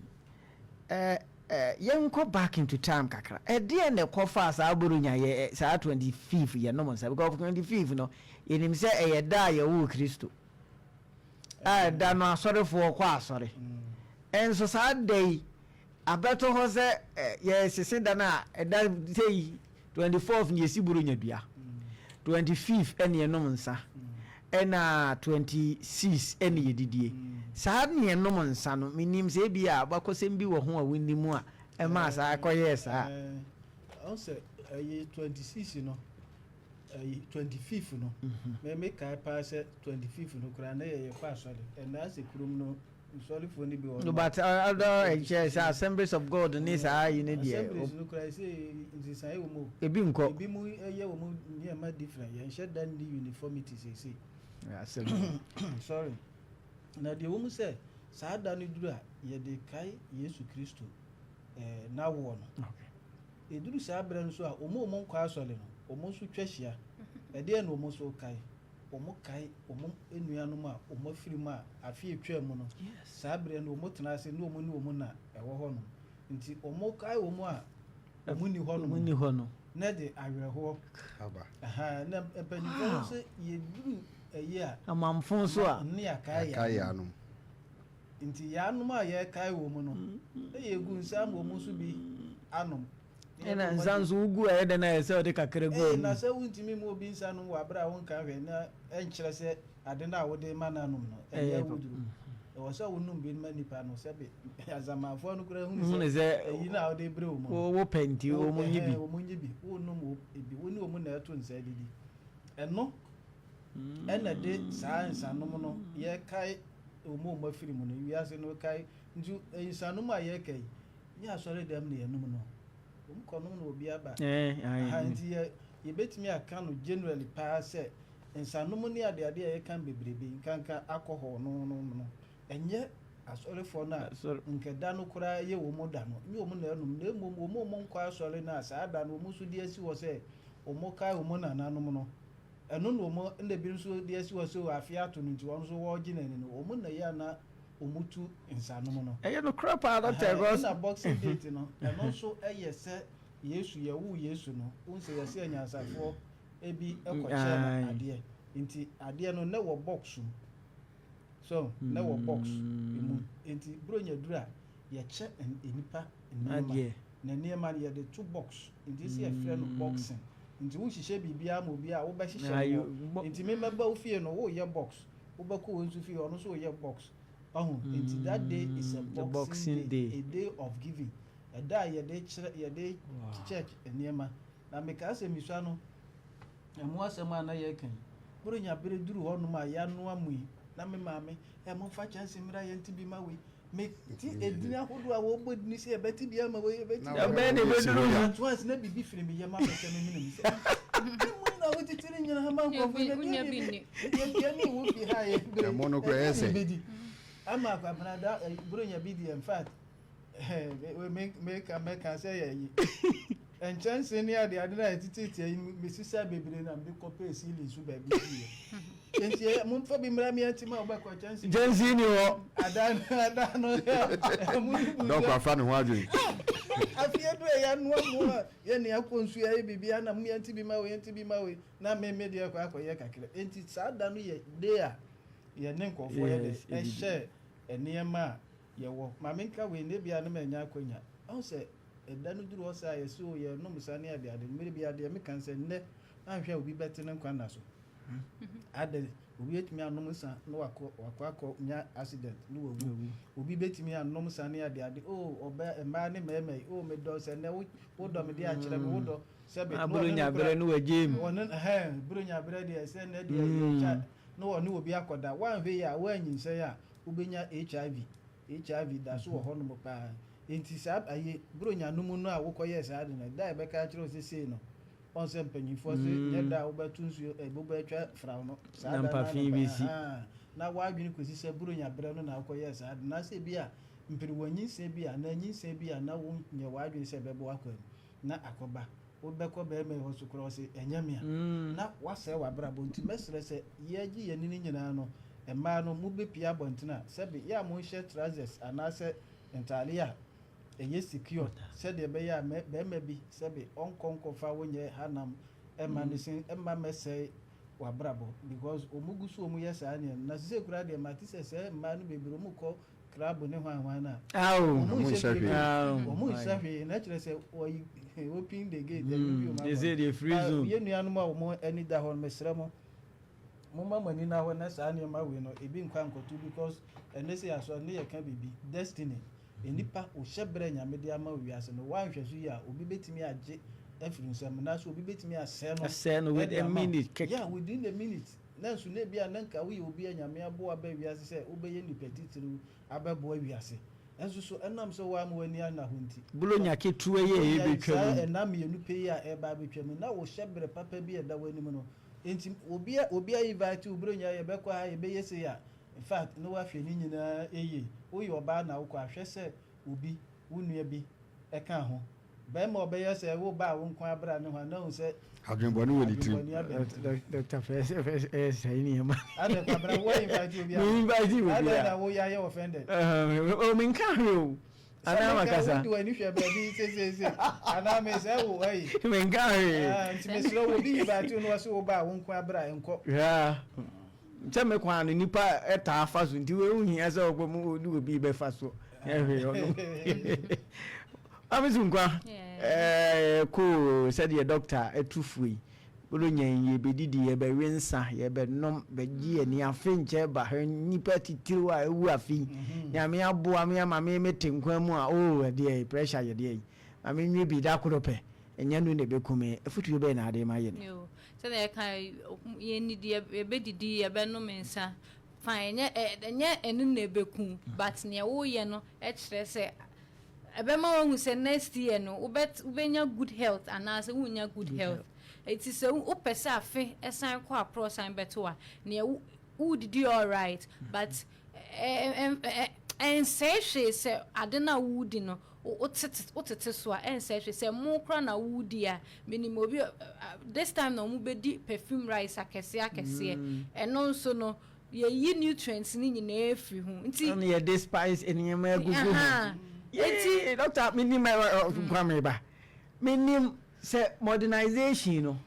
eh, eh, yɛnkɔ back into time kakra ɛdeɛn na ɛkɔfaa saa Buronya yɛ eh, saa 25 yɛnom nsa because 25 no Yɛnim sɛ ɛyɛ da a yɛwoo Kristo, a ɛda no asɔrefoɔ kɔ asɔre. Nso saa da yi abɛto hɔ sɛ yɛresese da no a ɛda sɛ yi, 24th na yɛsi Buronya dua, 25th ɛne yɛnom nsa, ɛna 26 ɛne yɛdidie. Saa ne yɛnom nsa no, menim sɛ ebi a abakɔsɛm bi wɔ ho a wonim a ɛmaa saa ɛkɔyɛɛ saa. Ɔn sɛ ɛyɛ 26 no ɛyi 25th no me me kae paa sɛ 25th no koraa na yɛyɛ kɔ asɔre ɛnna asɛ kurom no nsɔrefoɔ no bi wɔ No but other ɛkyɛ sɛ Assemblies of God ne saa yi ne deɛ. Assemblies no koraa sɛ nsesaeɛ wɔ mu o. Ebi nkɔ. Ebi mu ɛyɛ wɔ mu nneɛma different yɛnhyɛ da nni uniformity seesei. Asɛm. Sorry. Na deɛ wɔ mu sɛ saa da no duru a yɛde kae Yesu Kristo ɛɛ n'awoɔ no. Okay. Ɛduru saa berɛ no nso a, wɔn a wɔnkɔ asɔre no, wɔn nso twa hyia. Ɛdeɛn na wɔn nso kae? Wɔkae wɔn nuanom a wɔafiri mu a afe a ɛtwaa mu no, saa berɛ no wɔtena ase ne wɔn ne wɔn na ɛwɔ hɔnom. Nti wɔkae wɔn a wɔnni hɔnom no, na ɛde awerɛhoɔ. Aba. Ahaa, na mpanimfoɔ no sɛ yɛduru ayi a, Amamfo nso a. ne yɛakae Yɛakae yɛn anom. yɛn anom. Nti yɛanom a yɛrekae wɔ mu no, na yɛgu nsa ama wɔn nso bi anom. Ɛna nsa nso wogu a ɛyɛ dɛn ayɛ sɛ ɔde kakra gu Ee, na anom. sɛ wontumi mmu obi nsa anom wɔ bere a wonka hwee na ɛnkyerɛ sɛ ade no a wode rema no anom no, ɛnyɛ Ɛyɛ awuduru. Ɛwɔ sɛ wonom bi ma nipa no sɛbe azamanfoɔ no koraa hunu Hunu sɛ sɛ eyi no a wode rebrɛ wɔn no, wopɛ nti wo, wɔn nye bi. ɛhɛn, wɔn nye bi. Wonom wɔ bi, wo ne wɔn na ɛto nsa adidi. Ɛno ɛna ɛde saa nsanom no yɛkae wɔn a wɔafiri mu no, wiase no kae. Nti nsanom a yɛka yi, nyɛ asɔre dɛm na yɛnom no. Wɔn kɔnom na obi aba. Aha, nti yɛ yɛbɛtumi aka no generally paa sɛ nsanom ne adeade a yɛka bebrebe nkanka alcohol no no no ɛnyɛ asɔrefoɔ no a nkɛda no koraa yɛ wɔn da no nyɛ wɔn na ɛnom na mmom wɔn a wɔn nkɔ asɔre no a saa da no wɔn nso de asi hɔ sɛ wɔn kae wɔn nananom no ɛno na wɔn na ebi nso de asi hɔ sɛ afe ato no nti wɔn nso wɔregye n'ani no wɔn na yɛ ana wɔn tu nsanom no. Ɛyɛ nokorɛ paa Doctor because. Ɛna boxing date no ɛno nso ɛyɛ sɛ Yesu yɛwoo Yesu no wohu sɛ yɛsɛ anyansafoɔ ebi ɛkɔkyɛɛ no adeɛ nti adeɛ no na ɛwɔ box mu so na ɛwɔ box mu nti Buronya duru a yɛkyɛ nnipa nneɛma na nneɛma no yɛde to box nti sɛ yɛfrɛ no boxing nti wohyehyɛ biribiara ma obi a wobɛhyehyɛ no wɔ nti memɛba wo fie no woyɛ box wobɛkɔ wo nso fie ɔno nso woyɛ box ɔho nti that day is a boxing day, a day of giving ɛda a yɛde kyerɛ yɛde check nneɛma na mekaa sɛ misua no ɛmo asɛm a na yɛka yi Buronya bere duru hɔnom a yɛanoa mu yi na me maame ɛ momfa kyɛnse mmra yɛnte bi ma wei. Me ti edin ahodoɔ a wɔbɔ dini sɛ yɛbɛte bi ama wei yɛbɛte bi ama wei. Na ɛbɛduru ho. At once na biribi firi me yam abɛhyɛ me mene mu sɛ ne mu na wotete ne nyinaa ma nkurɔfoɔ na Wonya deɛ bi ne nni. yɛne wo fi ha yɛ bere Ɛmo no koraa ɛyɛ sɛ. bɛdi ama akwabena da buronya bi deɛ in fact meka mɛka sɛ yɛ yi nkyɛnse ne ade ade na yɛteteetea yi mesisa bebree na mede kɔpɛɛ ceiling so baabi siiɛ nti ɛyɛ momfa bi mmra me anti ma wobɛkɔ kyɛnse Kyɛnse ni hɔ. ada no ada no mu no bu Dɔkɔ sɛ afa ne ho adwene. afei do ɛyɛ anoa mu a yɛne akɔ nsuo ayɛ biribi ana mo yɛnti bi ma wei yɛnti bi ma wei na me me deɛ kɔ akɔyɛ kakra nti saa da no yɛ day a yɛne nkurɔfoɔ yɛ de Yes, ɛdidi. ɛhyɛ nneɛma a yɛwɔ maame nka wei ne bia no ma ɛnya akɔnya ɔhu sɛ ɛda no duru hɔ saa yɛsɛ o yɛnom saa ne ade ade mmerɛ bi adeɛ meka sɛ nnɛ anhwɛ a obi bɛte ne nkwa nna so adɛ obi bɛtumi anom nsa na wakɔ wakɔ akɔ nya accident na wawu. Obi bɛtumi anom nsa ne ade ade o ɔbɛ mmaa ne mmarima yi o medɔ sɛ nnɛ wo wodɔ me de akyerɛ me wodɔ sɛbe na Aburo ɔne nya no berɛ kora ne wagye mu. wɔne hɛn buro nya berɛ deɛ sɛ nnɛ deɛ yɛtwa na wɔne obi akɔda woanhwɛ yi a woanyinsɛn a wobɛnya HIV. HIV da so wɔ hɔnom paa. Enti saa ayi buronya no mu no a wokɔyɛɛ saa ade no, da a yɛbɛka akyerɛ wo sɛ sei no, ɔn sɛ mpanyinfoɔ se nyɛ da a wobɛto nsuo ɛ wobɛtwa fraw no, saa Na da no ara mpafe na bɛsi. ahaa, na w'adwene kɔsi sɛ buronya berɛ no na wokɔyɛɛ saa ade no. Anaasɛ ebi a mperewa nyinsɛn bi anaa nyinsɛn bi a na wonyɛ w'adwene sɛ ɛbɛbɔ w'akwan mu na akɔba. Wobɛkɔ barima yi hɔ so koraa ɔse ɛnyɛ me a, na woasɛe w'abrabɔ. Nti mɛsrɛ sɛ yɛregye yɛn ani no nyinaa no, mmaa no mobɛpue abɔntene a, sɛbe yɛ a monhyɛ trousers anaasɛ ntadeɛ a ɛyɛ secured sɛdeɛ ɛbɛyɛ a mɛ barima bi sɛbe ɔnkɔ nkɔfa wo nyɛ hanam mma ne se mma mmɛsɛe w'abrabɔ because wɔn gu so wɔn yɛ saa nneɛma no. Na sesei koraa deɛ mate sɛ sɛɛ mmaa no bebree wɔn kɔ club ne hwan hwan no a, Ao. wɔn Wɔn nhyɛ nhyɛ hwee hwee. Ao. wɔn nhyɛ hwee na kyerɛ sɛ wɔyi open the gate ɛno bi wɔn akɔ. Ɛsɛ deɛ free zone. Yɛn nuanom a wɔn ani da hɔ no mesrɛ mo momma mo ani nna hɔ na saa nneɛma wei no ebi nkɔ ankɔto because ɛnɛ sɛ yɛasɔre ne yɛka biribi destiny nnipa wohyɛ berɛ Nyame de ama wo wiase no woanhwɛ so yie a obi bɛtumi agye afiri nsam anaasɛ obi bɛtumi asɛe no Asɛe no with ɛde a ama wo. minute kɛkɛ. Yeah, within a minute. Nanso na ebia na nka woyɛ obi a Nyame aboa aba wiase sɛ wobɛyɛ nipa titiriw abɛboa wiase. Nanso so ɛnam sɛ woamma w'ani anna hɔ nti, Buronya ketewa yi a Buronya yi, ɛrebɛtwa saa mu yi. ɛna mmienu pɛ yi a ɛreba abɛtwa mu yi, na wo hyɛberɛ papa bi a ɛda w'anim no nti, obi a obi a invite wo, Buronya yɛbɛkɔ ha, yɛbɛyɛ sei a, in fact, na woahwɛ ne nyinaa yie. Woyɛ ɔbaa na wokɔ a, hwɛ sɛ obi, wo nua bi ka ho. Bɛrima a ɔbɛyɛ sɛ wo ba a wo nko ara bra ne ho a, na hu sɛ Adwenbɔne wɔ ne tirim. adwenbɔne aba ne tirim. Doctor fɛ sɛ fɛ ɛyɛ sɛe nneɛma. Adɛn Kwabena, wo invite obi Me ama? invite obi Adɛn a. na wo yɛ ayɛ offended? O menka hwee o. Sɛ Anaa menka makasa. wode w'ani hwɛ baabi seseese anaa mesɛe wo ayi. Menka hwee. Ah, nti mesrɛ wo obi invite wo na ɔse wo ba a wo nko ara bra nkɔ. Hwɛ sɛ me kwan no nipa taa fa so nti wei ho hia sɛ ɔkɔ mu ɔde obi bɛfa so ɛhwee ɔno. Maame Sunkwa ɛɛ koo sɛdeɛ dɔkta atu fo yi Buronya yi yɛbɛdidi yɛbɛwe nsa yɛbɛnom bɛgye yɛn ani afe nkyɛ ba hwɛ nnipa titiriw a ɛwu afe yi Nyame aboa me ama me mete nkwa mu a oo ɛdeɛ pressure yɛ deɛ yi ma menwe bi da koro pɛ ɛnyɛ no na ɛbɛku me afutuo bɛn na ade ma yɛn. Yo, sɛdeɛ yɛka yɛnnidi yɛbɛdidi yɛbɛnom nsa fine ɛnyɛ ɛnyɛ ɛno na ɛbɛku but nea woyɛ no kyerɛ sɛ ɛbɛma woahu sɛ next year no wobɛ wobɛnya good health anaasɛ wonnya good health eti sɛ wopɛ sɛ afe ɛsan kɔ aporɔ san bɛto a nea wodidi alright but ɛnsɛe hwee sɛ ade no a wodi no wotete wotete so a ɛnsɛe hwee sɛ mo koraa na wodi a menim obi this time na wɔn bɛdi perfume rice akɛseɛ akɛseɛ ɛno nso no yɛyi nutrients no nyinaa firi ho nti. Ɛna yɛde spice nneɛma agugu ho. Eti doctor menim Kwame ba menim sɛ modernization no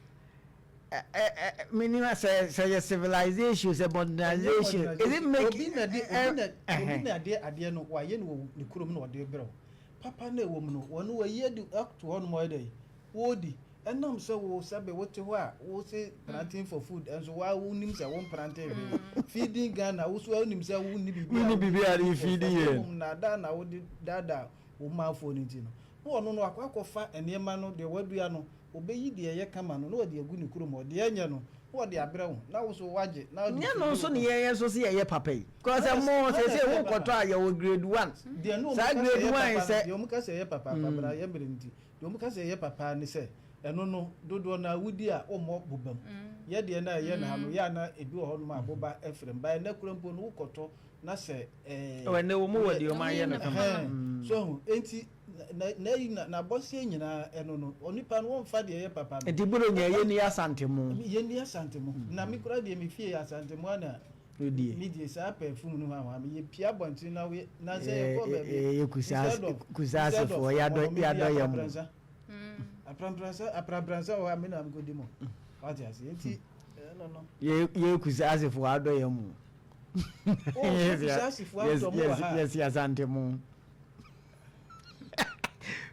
menim sɛ sɛ yɛ civilization sɛ modernization is it make obi na de obi na obi na de adeɛ no wayɛ no wɔ ne kurom na ɔde brɛ wo papa na ɛwɔ mu no wɔn wɔyi adi ato hɔ nom ɔyɛ dɛ wɔredi ɛnam sɛ wo sɛbe wote hɔ a wo se planting for food ɛnso wa wonim sɛ wo mprante hwee feeding Ghana wo so wonim sɛ wonni biribi a wonni biribi a de feeding yɛ naadaa na wode daadaa wo manfoɔ no nti no na ɔno no akɔ akɔfa nneɛma no deɛ wadua no. Ɔbɛyi deɛ ɛyɛ kama no na ɔde agu ne kurom hɔ, deɛ ɛnyɛ no na ɔde abrɛ wo na wo nso woagye na wode Nyɛ firi no wo nso ne kɔn. yɛyɛ nso sɛ yɛyɛ papa yi. Kɔ sɛ Hwan mo na seesei ɛsɛ wo papa? kɔtɔ a yɛwɔ grade one. Deɛ ne wɔn Saa ka sɛ grade ɛyɛ one yi papa no, sɛ. deɛ wɔn ka sɛ ɛyɛ papa, Kwabena, yɛn mmerɛ nti, deɛ wɔn ka sɛ ɛyɛ papa ne sɛ ɛno no dodoɔ no ara wodi a wommɔ boba mu. Yɛ deɛ no a ɛyɛ no ha no, yɛ a na ebi wɔ hɔnom a boba frɛ mu. But ɛnnɛ koraa mpo no wokɔtɔ na sɛ ɛɛ. Ɛwɔ ɛnnɛ wɔn wɔ deɛ wɔn Wɔn ayɛ yɛ no no kama. Ɛhɛn, so ahu, enti na na n'ayi na n'abɔseɛ nyinaa ɛno no, onipa no wɔmfa deɛ ɛyɛ papa no. Nti Buronya yɛnni Asante mo. Yɛnni Asante mo. Na me koraa deɛ me fie yɛ Asante mo a na Wodie. me die saa perfume no hwahwa me. Yɛpie abɔntene na we na sɛ yɛkɔ baabi Yɛ instead of instead of Kusasefoɔ yɛadɔ wɔn me di yɛadɔ yɛn mo. aprapransa. Aprapransa aprapransa wɔ hɔ a me na mekɔdi mo. Wate aseɛ nti ɛno no. Yɛ yɛ Kusasefoɔ adɔ yɛn mo. Oh, sɛ Kusasefoɔ adɔ mo wɔ ha. Yɛsi Asante mo.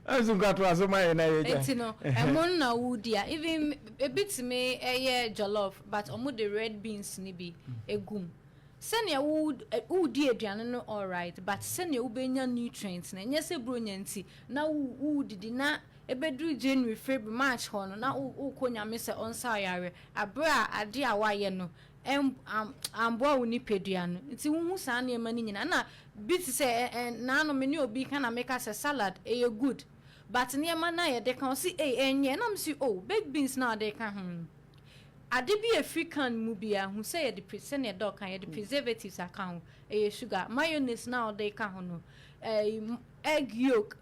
Ɛnso nkatoa so ma yɛn na yɛgya. Nti no, ɛmo no na wodi a, even ebi tumi ɛyɛ jollof but ɔmo de red beans no bi egu mu. Sɛnea wo wodi aduane no alright, but sɛnea wobɛnya nutrients no, ɛnyɛ sɛ buronya nti na wo wodidi na ebeduru January, February, March hɔ no na wokɔ Nyame sɛ ɔnsa wo yareɛ. Abere a ade a wayɛ no amboa wo nipadua no. Nti wohu saa nneɛma no nyinaa. Na bi te sɛ naano me ne obi ka na meka sɛ salad ɛyɛ good, but nneɛma no a yɛde ka ɔsi ei ɛnyɛ, na mesi oh, baked beans na ɔde ka ho no, ade bi a efiri can mu biara hu sɛ yɛde pre sɛnea dɔk ka yɛde preservatives aka ho, ɛyɛ sugar. Mayonnaise na ɔde ka ho no, egg yolk,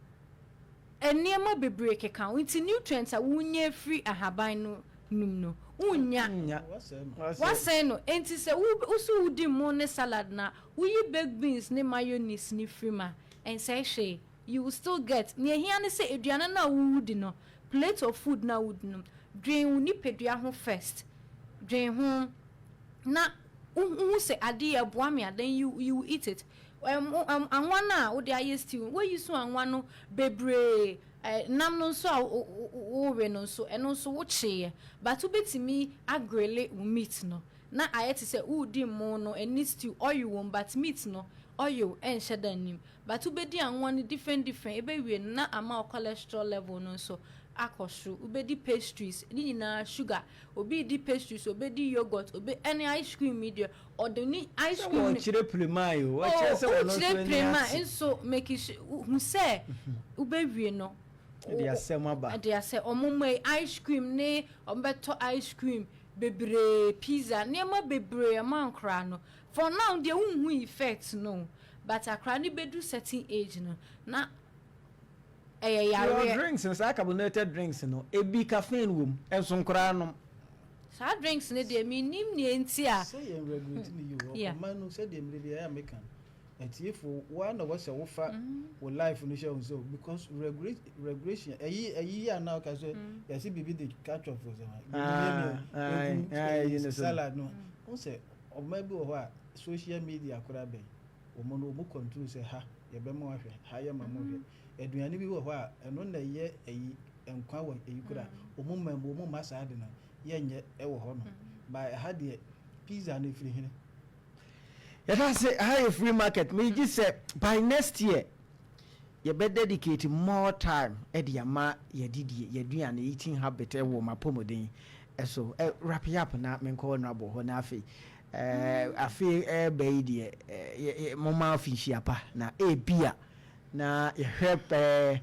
nneɛma bebree keka ho, nti nutrients a wonya firi ahaban no num no wonya. Nya. Wasɛn no. Nti sɛ wo woso wodi mo ne salad na woyi baked beans ne mayonnaise ne firi mu a, ɛnsɛe hwee. You will still get nea ehia ne sɛ aduane no a wowodi no, plate of food no a wodi no, dwen wo nipadua ho first. Dwen ho na wohu sɛ ade yɛ ɛboa me a, then you will eat it. Anwa no a wode ayɛ stew, woyi so anwa no bebree, nam no nso a wowe no nso, ɛno nso wokyeeɛ, but wobɛtumi agrill wo meat no na ayɛ te sɛ wodi mo no ɛne stew, oil wɔ mu but meat no oil ɛnhyɛ da nnim, but wobɛdi anwa no different different, ɛbɛwie no na ama wo cholesterol level no nso akɔ soro. Wobɛdi pastries ne nyinaa sugar. Obi di pastries, obɛdi yogurt, obi ɛne ice cream yi deɛ, ɔde ne ice cream no. Wɔkyerɛ prema yi o, wɔkyerɛ sɛ wɔn nso wokyerɛ ani prema ate. Nso make sure hu sɛ wobɛwie no ɛde asɛm aba. Ɛde asɛ ɔmo ma yi ice cream ne ɔmo bɛtɔ ice cream bebree, pizza, nneɛma bebree ɛma nkora no. For now deɛ, wonhu effect no, but akora no bɛdu certain age no na ɛyɛ Your yareɛ. Drinks no, saa carbonated drinks no, ebi caffeine wɔ mu, ɛnso nkoraa nom. Saa drinks no deɛ, mennim nea nti a. Sɛ yɛn regulate ne yie wɔ ɔman no, sɛdeɛ mmerɛ bi ɛyɛ a meka no, atiefo woa na wɔsɛ wofa wo life no hyɛ wo nsa, because regulation ɛyi yɛ anaa ɔka sɛ yɛsi biribi de ketchup wɔ sɛ Ah, ah, yi ne so. Salad no n sɛ ɔman bi wɔ hɔ a social media koraa bɛn wɔn no, wɔn control sɛ ha yɛbɛma wahwɛ ha, yɛ ma mo hwɛ aduane bi wɔ hɔ a ɛno na ɛyɛ ɛyi nkwa wɔ ɛyi koraa, wɔn ma mu wɔn ma saa de no yɛnyɛ ɛwɔ hɔ no ba. Ɛha deɛ, pizza no efiri hene? Yɛda se ha yɛ free market. Megye sɛ by next year yɛbɛ dedicate more time ɛde ama yɛdidie, yɛduane, eating habit ɛwɔ mapɔmuden ɛso. Wrap it up na menkɔ no abɔ hɔ na afei afei ɛbɛ yi deɛ moma afinhyia pa na ebia na yɛhwɛ pɛɛ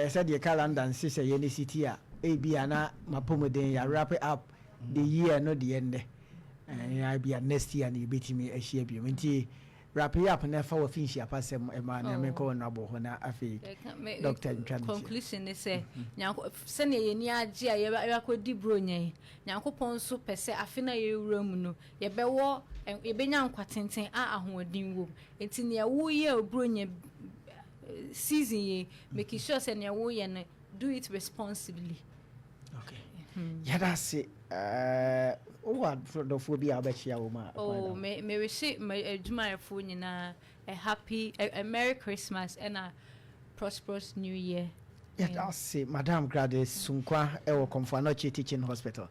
sɛdeɛ calendar nhyehyɛ yɛ ne siti a, ebia na mapɔmuden yɛ wrap up the year no deɛ, nnɛ ebia next year na yɛbɛtumi ahyia biom. Nti wrap it up na ɛfa wɔ finhyia pa sɛm ɛma na menkɔ no abɔ hɔ na afei Doctor ntwa ne. Conclusion ne sɛ Nyanko sɛnea yɛni agye a yɛakɔdi buronya yi, Nyankopɔn nso pɛ sɛ afe no a yɛwura mu no yɛbɛwɔ yɛbɛnya nkwa tenten a ahoɔden wɔ mu. Nti nea woyɛ buronya season yi, make sure sɛ nea woyɛ no, do it responsibly. Okay, yɛda ase. Wowɔ adɔfoɔ bi a wobɛkyia wɔ mu a? Oh, me mewehye adwumayɛfoɔ nyinaa a happy a merry Christmas ɛna prosperous new year. Yɛda ase, Madam Gladys Sunkwa, ɛwɔ Komfo Anokye Teaching Hospital.